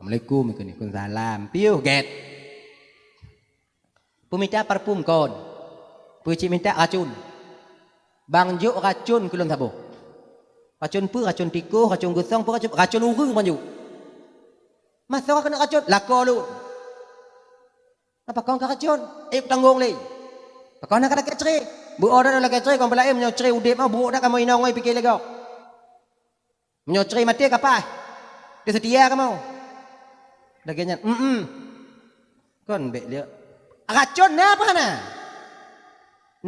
Assalamualaikum ikun ikun salam. Piuh gèt. Peumita parfum kon. Peucit minta racun. Bang jok racun keu lôn saboh. Racun peue? Racun tikoh, racun geusong, peue racun? Racun ureueng bang jok. Masa keuneuk racun, lakoe lôn. Apa kong ka racun? Eh, tanggong lé. Pakon na ka lakèe cre? Beu orat lakèe cre, kon peulaén meunyoe cre udép mah, buet dak kamoe inong oi pike lego. Meunyoe cre maté ka paih. Teusetia kamoe. Lagèe nyan, em. Kon bèk liek. Racon na apa hana?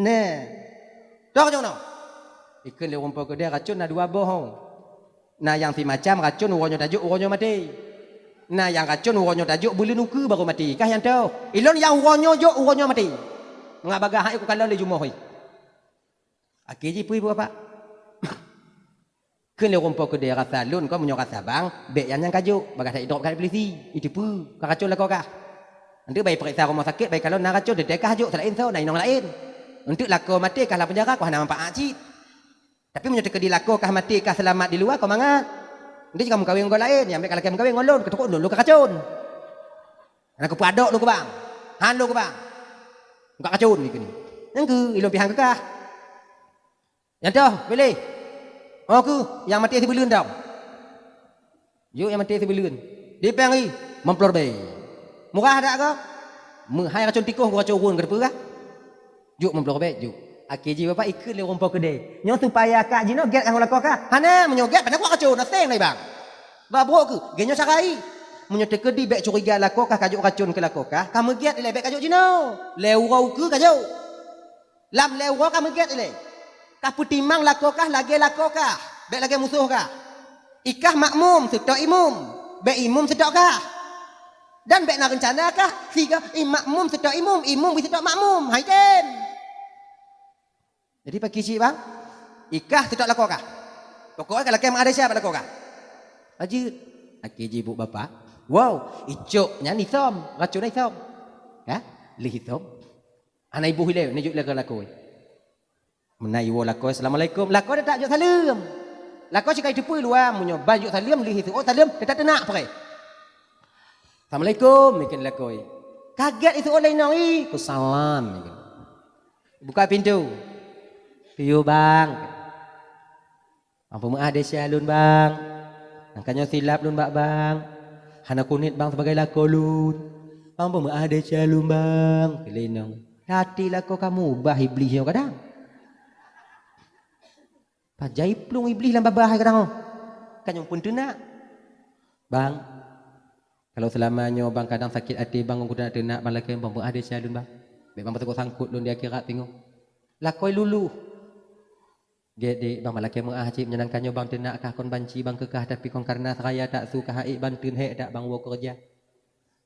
Na. Toh nyoe noh. Ikheun lé ureueng po keudè racon na dua boh. Na nyang simacam racon uroe nyoe tajok uroe nyoe maté. Na nyang racon uroe nyoe tajok buleuen ukeue barô maté. Kah nyang toh. Ilôn nyang uroe nyoe jok uroe nyoe maté. Ngat bagah hai kukalon lé jumoh. Akhé jih peue ibu bapak? Kheun lé ureuëng po keudè rasa lôn, kon meunyoe rasa bang, bék nyang nyan kajok, bagaih that idrop keu polisi, iteupeue, ka racon lakoe kah. Eunteuk bai peuriksa rumoh sakét, bai kalon na racon, teuntèe kah jok, seulaén soe, na inong laén. Eunteuk lakoe maté kah lam peunjara, kon hana manfaat cit. Tapi meunyoe teukeudi lakoe kah maté kah seulamat di luwa, kon mangat. Eunteuk jih ka meukawen ngon laén, nyang bék ka lakèe meukawen ngon lôn, keuteukon lôn, lôn ka racon. Hana keupeue adok lôn keu bang. Han lôn keu bang. Ka racon dikeue nyoe. Nyang keuh ilôn pih han keu kah. Nyang toh, piléh. Oh keuh, nyang maté sibuleuen tau. Jok nyang maté sibuleuen. Di péng i, meuplôh ribèe. Murah dak kah? Meuhai racon tikôh, racon ureuëng, ka teupeue kah? Jok meuplôh ribèe, jok. Akhé jih bapak ikheun lé ureuëng po keudè. Nyoe supaya kah jinoe gét ngon lakoe kah? Hana, meunyoe gét, padahai kuat racon, na seng lé bang. Bah brok keuh, gét nyoe cara i. Meunyoe teukeudi bék curiga lakoe kah, kajok racon keu lakoe kah, ka meugét ilèe bék kajok jinoe. Lhèe uroe ukeue kajok. Lam lhèe uroe ka meugét ilèe. Ka peutimang lakoe kah lagèe lakoe kah, bék lagèe musoh kah. I kah makmum, seutôt imum, bék imum seutôt kah. Dan bék na reuncana kah, sigoe i makmum seutôt imum, imum bri seutôt makmum. Hai tem. Jadi pakri cit bang, i kah seutôt lakoe kah. Pokoknya ka lakèe meuadesya bak lakoe kah. Lanjut. Akhé jih ibu bapak, wow, icok nyan isom, racon isom. Kah? Lheuh isom. Hana iboh ilèe, neujok ilèe keu lakoe. Meunan iwoe lakoe, "Assalamualaikum." Lakoe dak jok saleuem. Lakoe sikai teupeue luwa, meunyoe ban jok saleuem, lheuh iseuôt saleuem, teutap teunak preh. "Assalamualaikum," ikheun lakoe. Kagét iseuôt lé inong i, "Waalaikumsalam," ikheun. Buka pintoe. "Piye bang?" "Bang peumeu'ah desya lôn bang. Nyang ka nyoe silap lôn bak bang. Hana kuniet bang sibagai lakoe lôn. Bang peumeu'ah desya lôn bang," kheun lé inong. Hati lakoe ka mubah iblih nyoe kadang. Pajan iplueng iblih lam babah kadang nyoe. Ka nyoe pun teunak. "Bang, kalau seulama nyoe bang kadang sakét até bang ngon kuteunak-teunak bang lakèe bang peumeu'ah desya lôn bang. Bék bang peuteukot sangkot lôn di akhirat teungoh." Lakoe luluh. "Gét dék, bang lakèe meu'ah cit, meunyoe nangka nyoe bang teunak kah kon banci bang keu kah, tapi kon kareuna seraya tak su kah, ék bang teun hék dak bang woe keureuja.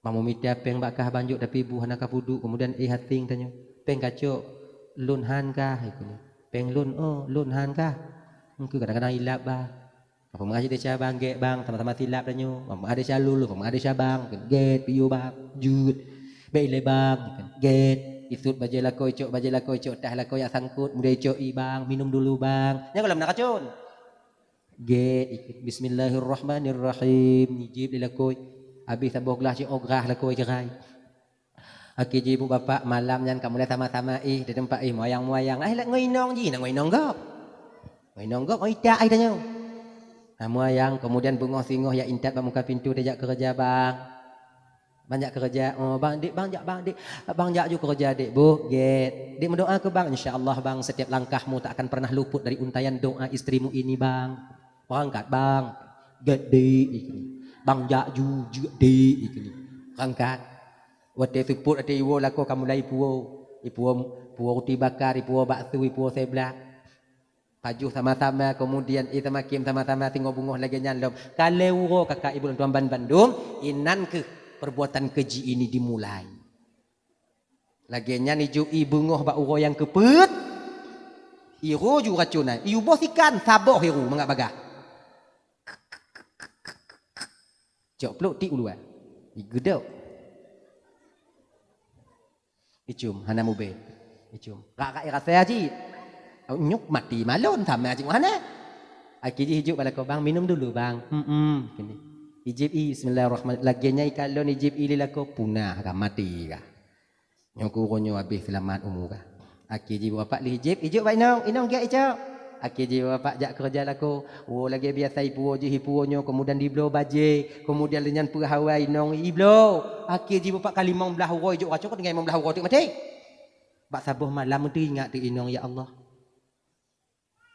Bang meumita péng bak kah bang jok, tapi bu hana kapeuduek, keumudian éh aséng tanyoe. Péng kacok, lôn han kah?" ikheun. "Péng lôn, oh, lôn han kah?" Engkeu kadang-kadang ilap bah. "Bang peumeu'ah cit desya bang, gét bang, sama-sama silap tanyoe. Bang peumeu'ah desya lôn, bang peumeu'ah desya bang," ikheun. "Gét, piye bang, jeuet. Bék ilèe bang," ikheun. "Gét." Isut bajèe lakoe, icok bajèe lakoe, icok tah lakoe jak sangkot, keumudian icok i bang, "Minum dulu bang." Nyan goh lom na racon. "Gét," ikheun. "Bismillahirrahmanirrahim." Ijieb lé lakoe. Abéh saboh glah cit ôk grah lakoe cerai. Akhé jih ibu bapak malam nyan ka mulai sama-sama éh di teumpat éh, meuyang-meuyang. Ai lét ngon inong jih, na ngon inong gob. Ngon inong gob, ngon itak ai tanyoe. Na meuyang, keumudian beungoh singoh jak intat bak muka pintoe, "Tajak keureuja bang. Bang jak keureuja." "Oh bang, dék bang jak bang, dék. Bang jak ju keureuja dék." "Boh, gét. Dék meudoa keu bang, insya Allah bang, setiap langkahmu tak akan pernah luput dari untaian doa istrimu ini bang. Beurangkat bang." "Gét dék," ikheun. "Bang jak ju, jeuet dék," ikheun. Beurangkat. Watèe seupôt, watèe iwoe lakoe ka mulai ipuwoe. Ipuwoe, ipuwoe ruti bakar, ipuwoe bakso, ipuwoe seublak. Pajoh sama-sama, keumudian éh teumakém sama-sama, singoh beungoh lagèe nyan lom. Ka lhèe uroe kakak ibu lôn tuan ban bandum, inan kheueh perbuatan keji ini dimulai. Lagèe nyan ijok i beungoh bak uroe nyang keupeuet, iroe ju racon nyan, iyuboh sikan, saboh iroe mangat bagaih. Cok plôk tiek u luwa. Igeudok. Icum, hana mubée. Icum. Rak-rak irasa cit. Awak nyoe maté malon sama cit hana. Akhé jih ijuk bak lakoe, "Bang, minum dulu, Bang." "Hmm, hmm." Kini. Ijép i, "Bismillahirrahmanirrahim." Lagée nyan ikalon ijép i lé lakoe, punah ka, maté ka. Nyoe keu uroe nyoe habéh seulamat umu ka. Akhé jih bapak lheueh ijép, ijok bak inong, "Inong, giat icok." Akhé jih bapak jak keureuja lakoe. Woe lagée biasa ipuwoe jih ipuwoe nyoe, keumudian ibloe bajée, keumudian lheueh nyan peuhawai inong ibloe. Akhé jih bapak ka limong blaih uroe ijok racon, ka tinggai limong blaih uroe teuk maté. Bak saboh malam teuingat teuk inong, "Ya Allah,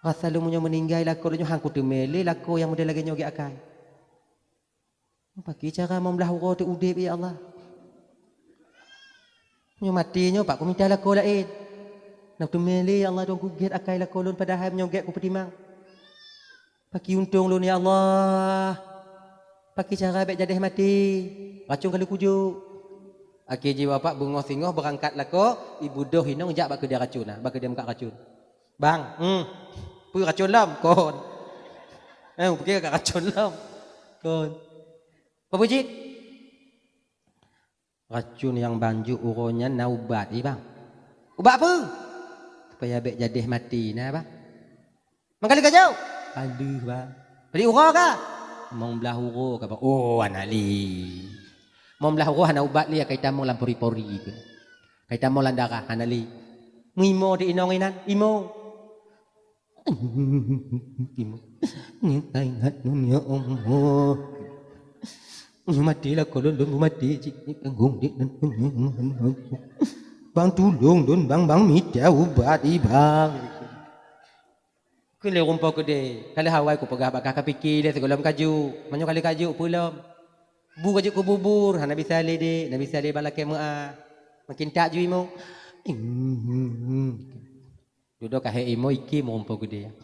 rasa lôn meunyoe meuninggai lakoe lôn nyoe han kuteumé lé lakoe nyang model lagée nyoe gét akai. Pakri cara limong blaih uroe teuk udeb, ya Allah. Nyoe maté nyoe, pat kumita lakoe laén. Nah teumé lé, ya Allah, dong kugét akai lakoe lôn, padahai meunyoe gét kupeutimang. Pakri untông lôn, ya Allah. Pakri cara bék jadeh maté. Racon ka lôn kujok." Akhé jih bapak beungoh singoh beurangkat lakoe, ibeudôh inong jak bak keudè racon na, bak keudè meukat racon. "Bang, hmm, peue racon lom?" "Kon." Eh, pikir ka racun lom. Kon. Peue jih? Racun nyang banjok uroe nyan na ubat, i bang. Ubat peue? Supaya bèk jadeh maté na, bang. Mangkali ka jaweueb? Ka lheueh, bang. Bri uroe ka? Limong blaih uroe ka, bang. Oh, hana lé. Limong blaih uroe hana ubat lé, ka itamong lam pori-pori tu. Ka itamong lam darah, hana lé. Meuimo di inong inan, imo. Imo. Nyan ka ingat lôn, ya Allah. Nyoe maté lakoe lôn, lôn maté cit, tanggong dek lôn. Bang, tulông lôn, bang, bang, mita ubat, i bang. Kheun lé ureueng po keudè, ka lheueh awai kupeugah bak kah, kapike lé sigohlom kajok. Meunyoe ka lheueh kajok, peue lom? Bu kajok keu bubur, hana bisa lé dek, hana bisa lé bak lakèe meu'ah. Makin tak ju imo. Dudoe ka hèk imo, ikem ureueng po keudè.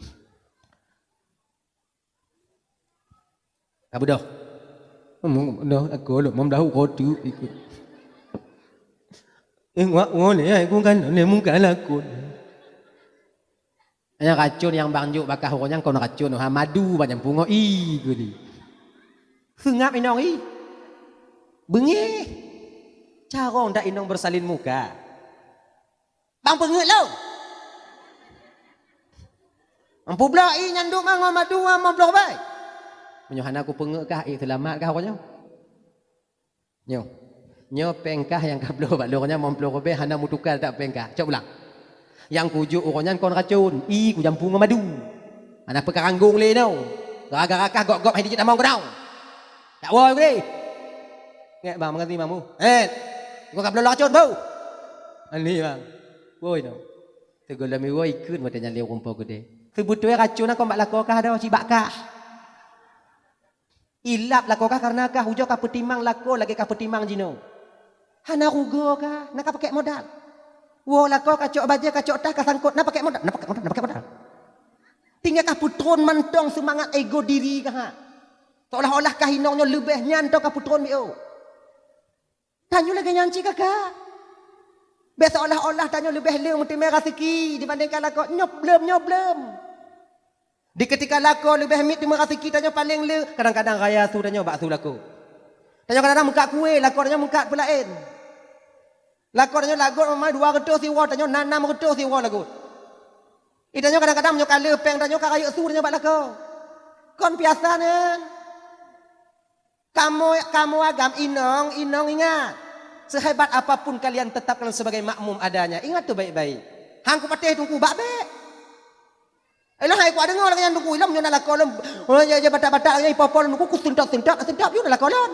Ka beudôh. Beudôh, lakoe lôn, limong blaih uroe teuk ikôt. Eh, wak, woe lé, ai, ku kan, lé muka lakoe. Nyang racun nyang bang jok bak kah uroe nyan kon racun, ha, madu bak nyang pungo, i, geuh lé. Seungab inong, i. Beungéh. Carông dak inong bersalin muka. Bang peungeuet lom. Ampubloe i nyan duek mangon madu limong ploh ribèe. Meunyoe hana kupeungeuet kah, i seulamat kah uroe nyoe. Nyoe. Nyoe péng kah nyang kabloe bak lôn nyan limong ploh ribèe hana meutuka that péng kah. Cok ulang. Nyang kujok uroe nyan kon racun, i kujampu ngon madu. Hana peukaranggong lé nyoe. Gara-gara kah gop-gop hai dijeuet tamong keudroe. Tak woe gurèe. Ngek bang, meuganti bang bu. Eh, gua kabloe racun bu. Ani bang. Woi no. Teugolom iwoe ikheun watèe nyan lé ureueng po keudè. Seubeutoi racun kon bak lakoe kah doh, cit bak kah. Ilap lakoe kah kareuna kah, ujoe kah peutimang lakoe lagèe kah peutimang jinoe. Hana rugoe kah, na kah pakèk modal. Woe lakoe kacok bajèe, kacok tas, kasangkot, na pakèk modal, na pakèk modal, na pakèk modal. Tinggai kah peutron mantong seumangat ego diri kah. Seolah-olah kah inong nyoe leubeh nyan teuh kah peutron biôh. Tanyoe lagèe nyan cit kakak. Bèk seolah-olah tanyoe leubeh le meuteumé raseuki dibandingkan lakoe. Nyoe bleuem, nyoe bleuem. Di keutika lakoe leubeh miet teumé raseuki, tanyoe paleng le. Kadang-kadang raya su tanyoe bak su lakoe. Tanyoe kadang-kadang meukat kueh, lakoe tanyoe meukat peulaén. Lakoe tanyoe lagot meumai dua reutôh siwoe, tanyoe na nam reutôh siwoe lagot. Di tanyoe kadang-kadang meunyoe ka le péng tanyoe ka rayeuk su tanyoe bak lakoe. Kon piasa nyan. Kamoe, kamoe agam inong, inong ingat. Sehebat apapun kalian, tetap kalian sebagai makmum adanya. Ingat tu baik-baik. Han kupatéh teungku bak bèk. Ilôn hai kudeungö lagèe nyan teungku, ilôn meunyoe na lakoe lôn, oh, ya, ya, batak-batak lagèe nyan, ipo-po lôn teungku, kuseuntok-seuntok, seuntok yue na lakoe lôn.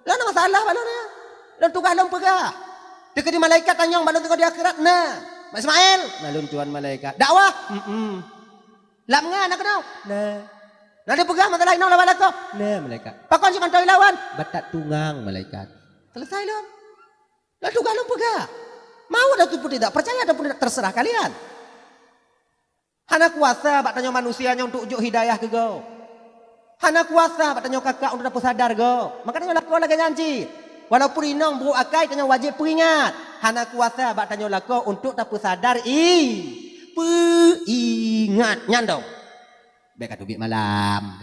Lôn na masalah bak lôn nyan. Lôn tugaih lôn peugah. Teukeudi malaikat tanyong bak lôn teungoh di akhirat, na. Mak Ismail, na lôn tuan malaikat. Dakwah, mm-mm. Lam ngan na keunoe? Na. Na dipeugah masalah inong lawan lakoe? Na, malaikat. Pakon cit mantong ilawan? Batat tungang, malaikat. Selesai lom. Lalu kalau peugah, mau ataupun tidak, percaya ataupun tidak, terserah kalian. Hana kuasa bak tanyoe manusia nyoe untuk jok hidayah keu gob. Hana kuasa bak tanyoe kakak untuk tapeusadar gob. Maka tanyoe lakoe lagèe nyan cit. Walaupun inong brôk akai, tanyoe wajéb peuingat. Hana kuasa bak tanyoe lakoe untuk tapeusadar i. Peuingat nyan dong. Bèk ka teubiet malam.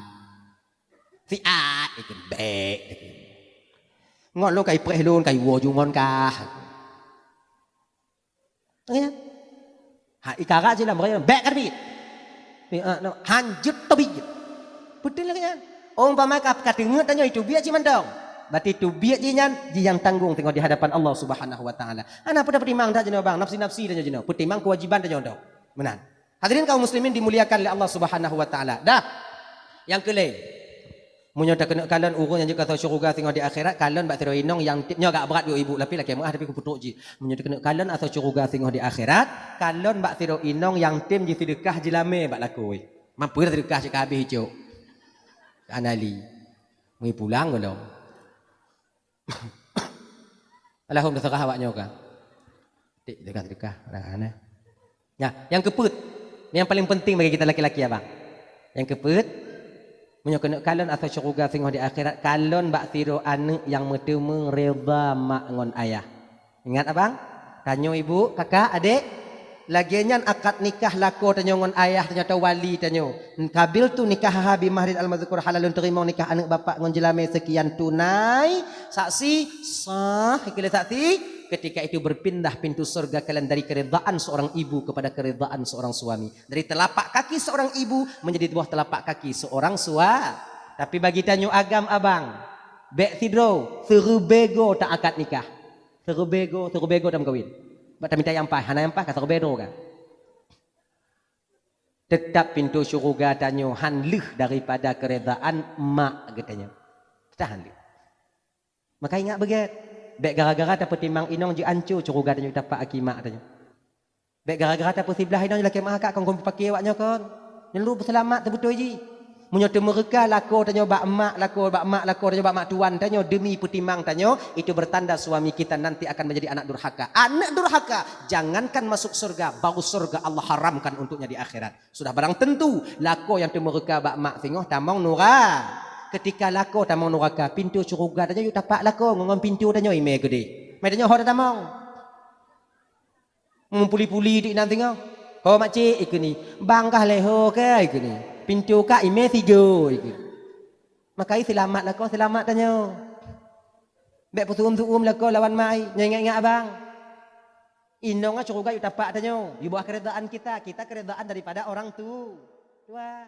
Siat ikheun bèk. Ngon lôn kai preh lôn, kai woe ju ngon kah. Ya. Ha, ikarat silam raya, bèk ka teubiet. Ni, ah, no, hanjeuet teubiet. Beutôi lagèe nyan. Umpama ka, ka teungeut tanyoe itu biet cit mantong. Berarti itu biet jih nyan, jih nyang tanggong teungoh di hadapan Allah Subhanahu wa Taala. Hana peue tapeutimang that jinoe bang, nafsi-nafsi tanyoe jinoe. Peutimang keuwajiban tanyoe dong. Meunan. Hadirin kaum muslimin dimuliakan lé Allah Subhanahu wa Taala. Dah. Nyang keu lhèe. Meunyoe takeuneuk kalon ureueng nyang jeuet keu asoe syeuruga singoh di akhirat, kalon bak sidroe inong nyang tem, nyoe agak brat yue ibu, tapi lakèe meu'ah tapi kupeutrok jih. Meunyoe takeuneuk kalon asoe syeuruga singoh di akhirat, kalon bak sidroe inong nyang tem jiseudeukah jilamé bak lakoe. Mampu dah seudeukah cit ka habéh icok. Ka na li. Meupulang gohlom. Alahum teuseurah awak nyoe ka. Tik, teuka, teuka. Nah, nah. Nah, nyang keupeuet, nyang paling penting bagi kita laki-laki, abang. Nyang keupeuet, meunyoe keuneuk kalon asoe syeuruga singoh di akhirat, kalon bak sidroe aneuk nyang meuteumeung reda mak ngon ayah. Ingat, abang? Tanyoe ibu, kakak, adek. Lagée nyan akad nikah lakoe tanyoe ngon ayah tanyoe atau wali tanyoe. Qabiltu nikahaha bi mahrin al-madzkur, hana lôn teurimong nikah aneuëk bapak ngon jeulamé seukian tunai, saksi sah, keu lé saksi, ketika itu berpindah pintu surga kalian dari keridhaan seorang ibu kepada keridhaan seorang suami. Dari telapak kaki seorang ibu menjadi di bawah telapak kaki seorang sua-, tapi bagi tanyoe agam abang, bék sidroe, siribée goe ta akad nikah. Siribée goe, siribée goe tameukawen. Bak tamita nyang paih, hana nyang paih ka siribée droe ka. Teutap pintoe syeuruga tanyoe han lheueh daripada keuredaan mak geutanyoe. Teutap han lheueh. Maka ingat beugét, bék gara-gara tapeutimang inong jeuet anco syeuruga tanyoe tapak aki mak tanyoe. Bék gara-gara tapeusiblah inong jeuet lakée meuakak kon, kon peupaké awak nyoe kon. Nyan lôn peuseulamat teubeutôi jih. Meunyoe teumeureuka lakoe tanyoe bak mak, lakoe bak mak, lakoe tanyoe bak mak tuan tanyoe demi peutimang tanyoe, itu bertanda suami kita nanti akan menjadi anak durhaka. Anak durhaka, jangankan masuk surga, baru surga Allah haramkan untuknya di akhirat. Sudah barang tentu, lakoe nyang teumeureuka bak mak singoh tamong nura-, ketika lakoe tamong nuraka, pintoe syeuruga tanyoe yue tapak lakoe ngon, ngon pintoe tanyoe imé keudeh. Mé tanyoe ho tatamong. Meupuli-puli di inan singoh. "Ho makcik," ikeu ni. "Bang kah lé ho kah?" ikeu ni. "Pintoe ka imé sigoe," ikeu. Maka seulamat lakoe, seulamat tanyoe. Bék peusuum-suum lakoe lawan mak, nyoe ingat-ingat abang. Inong syeuruga yue tapak tanyoe, di bawah keridaan kita, kita keridaan daripada orang tu-, tua.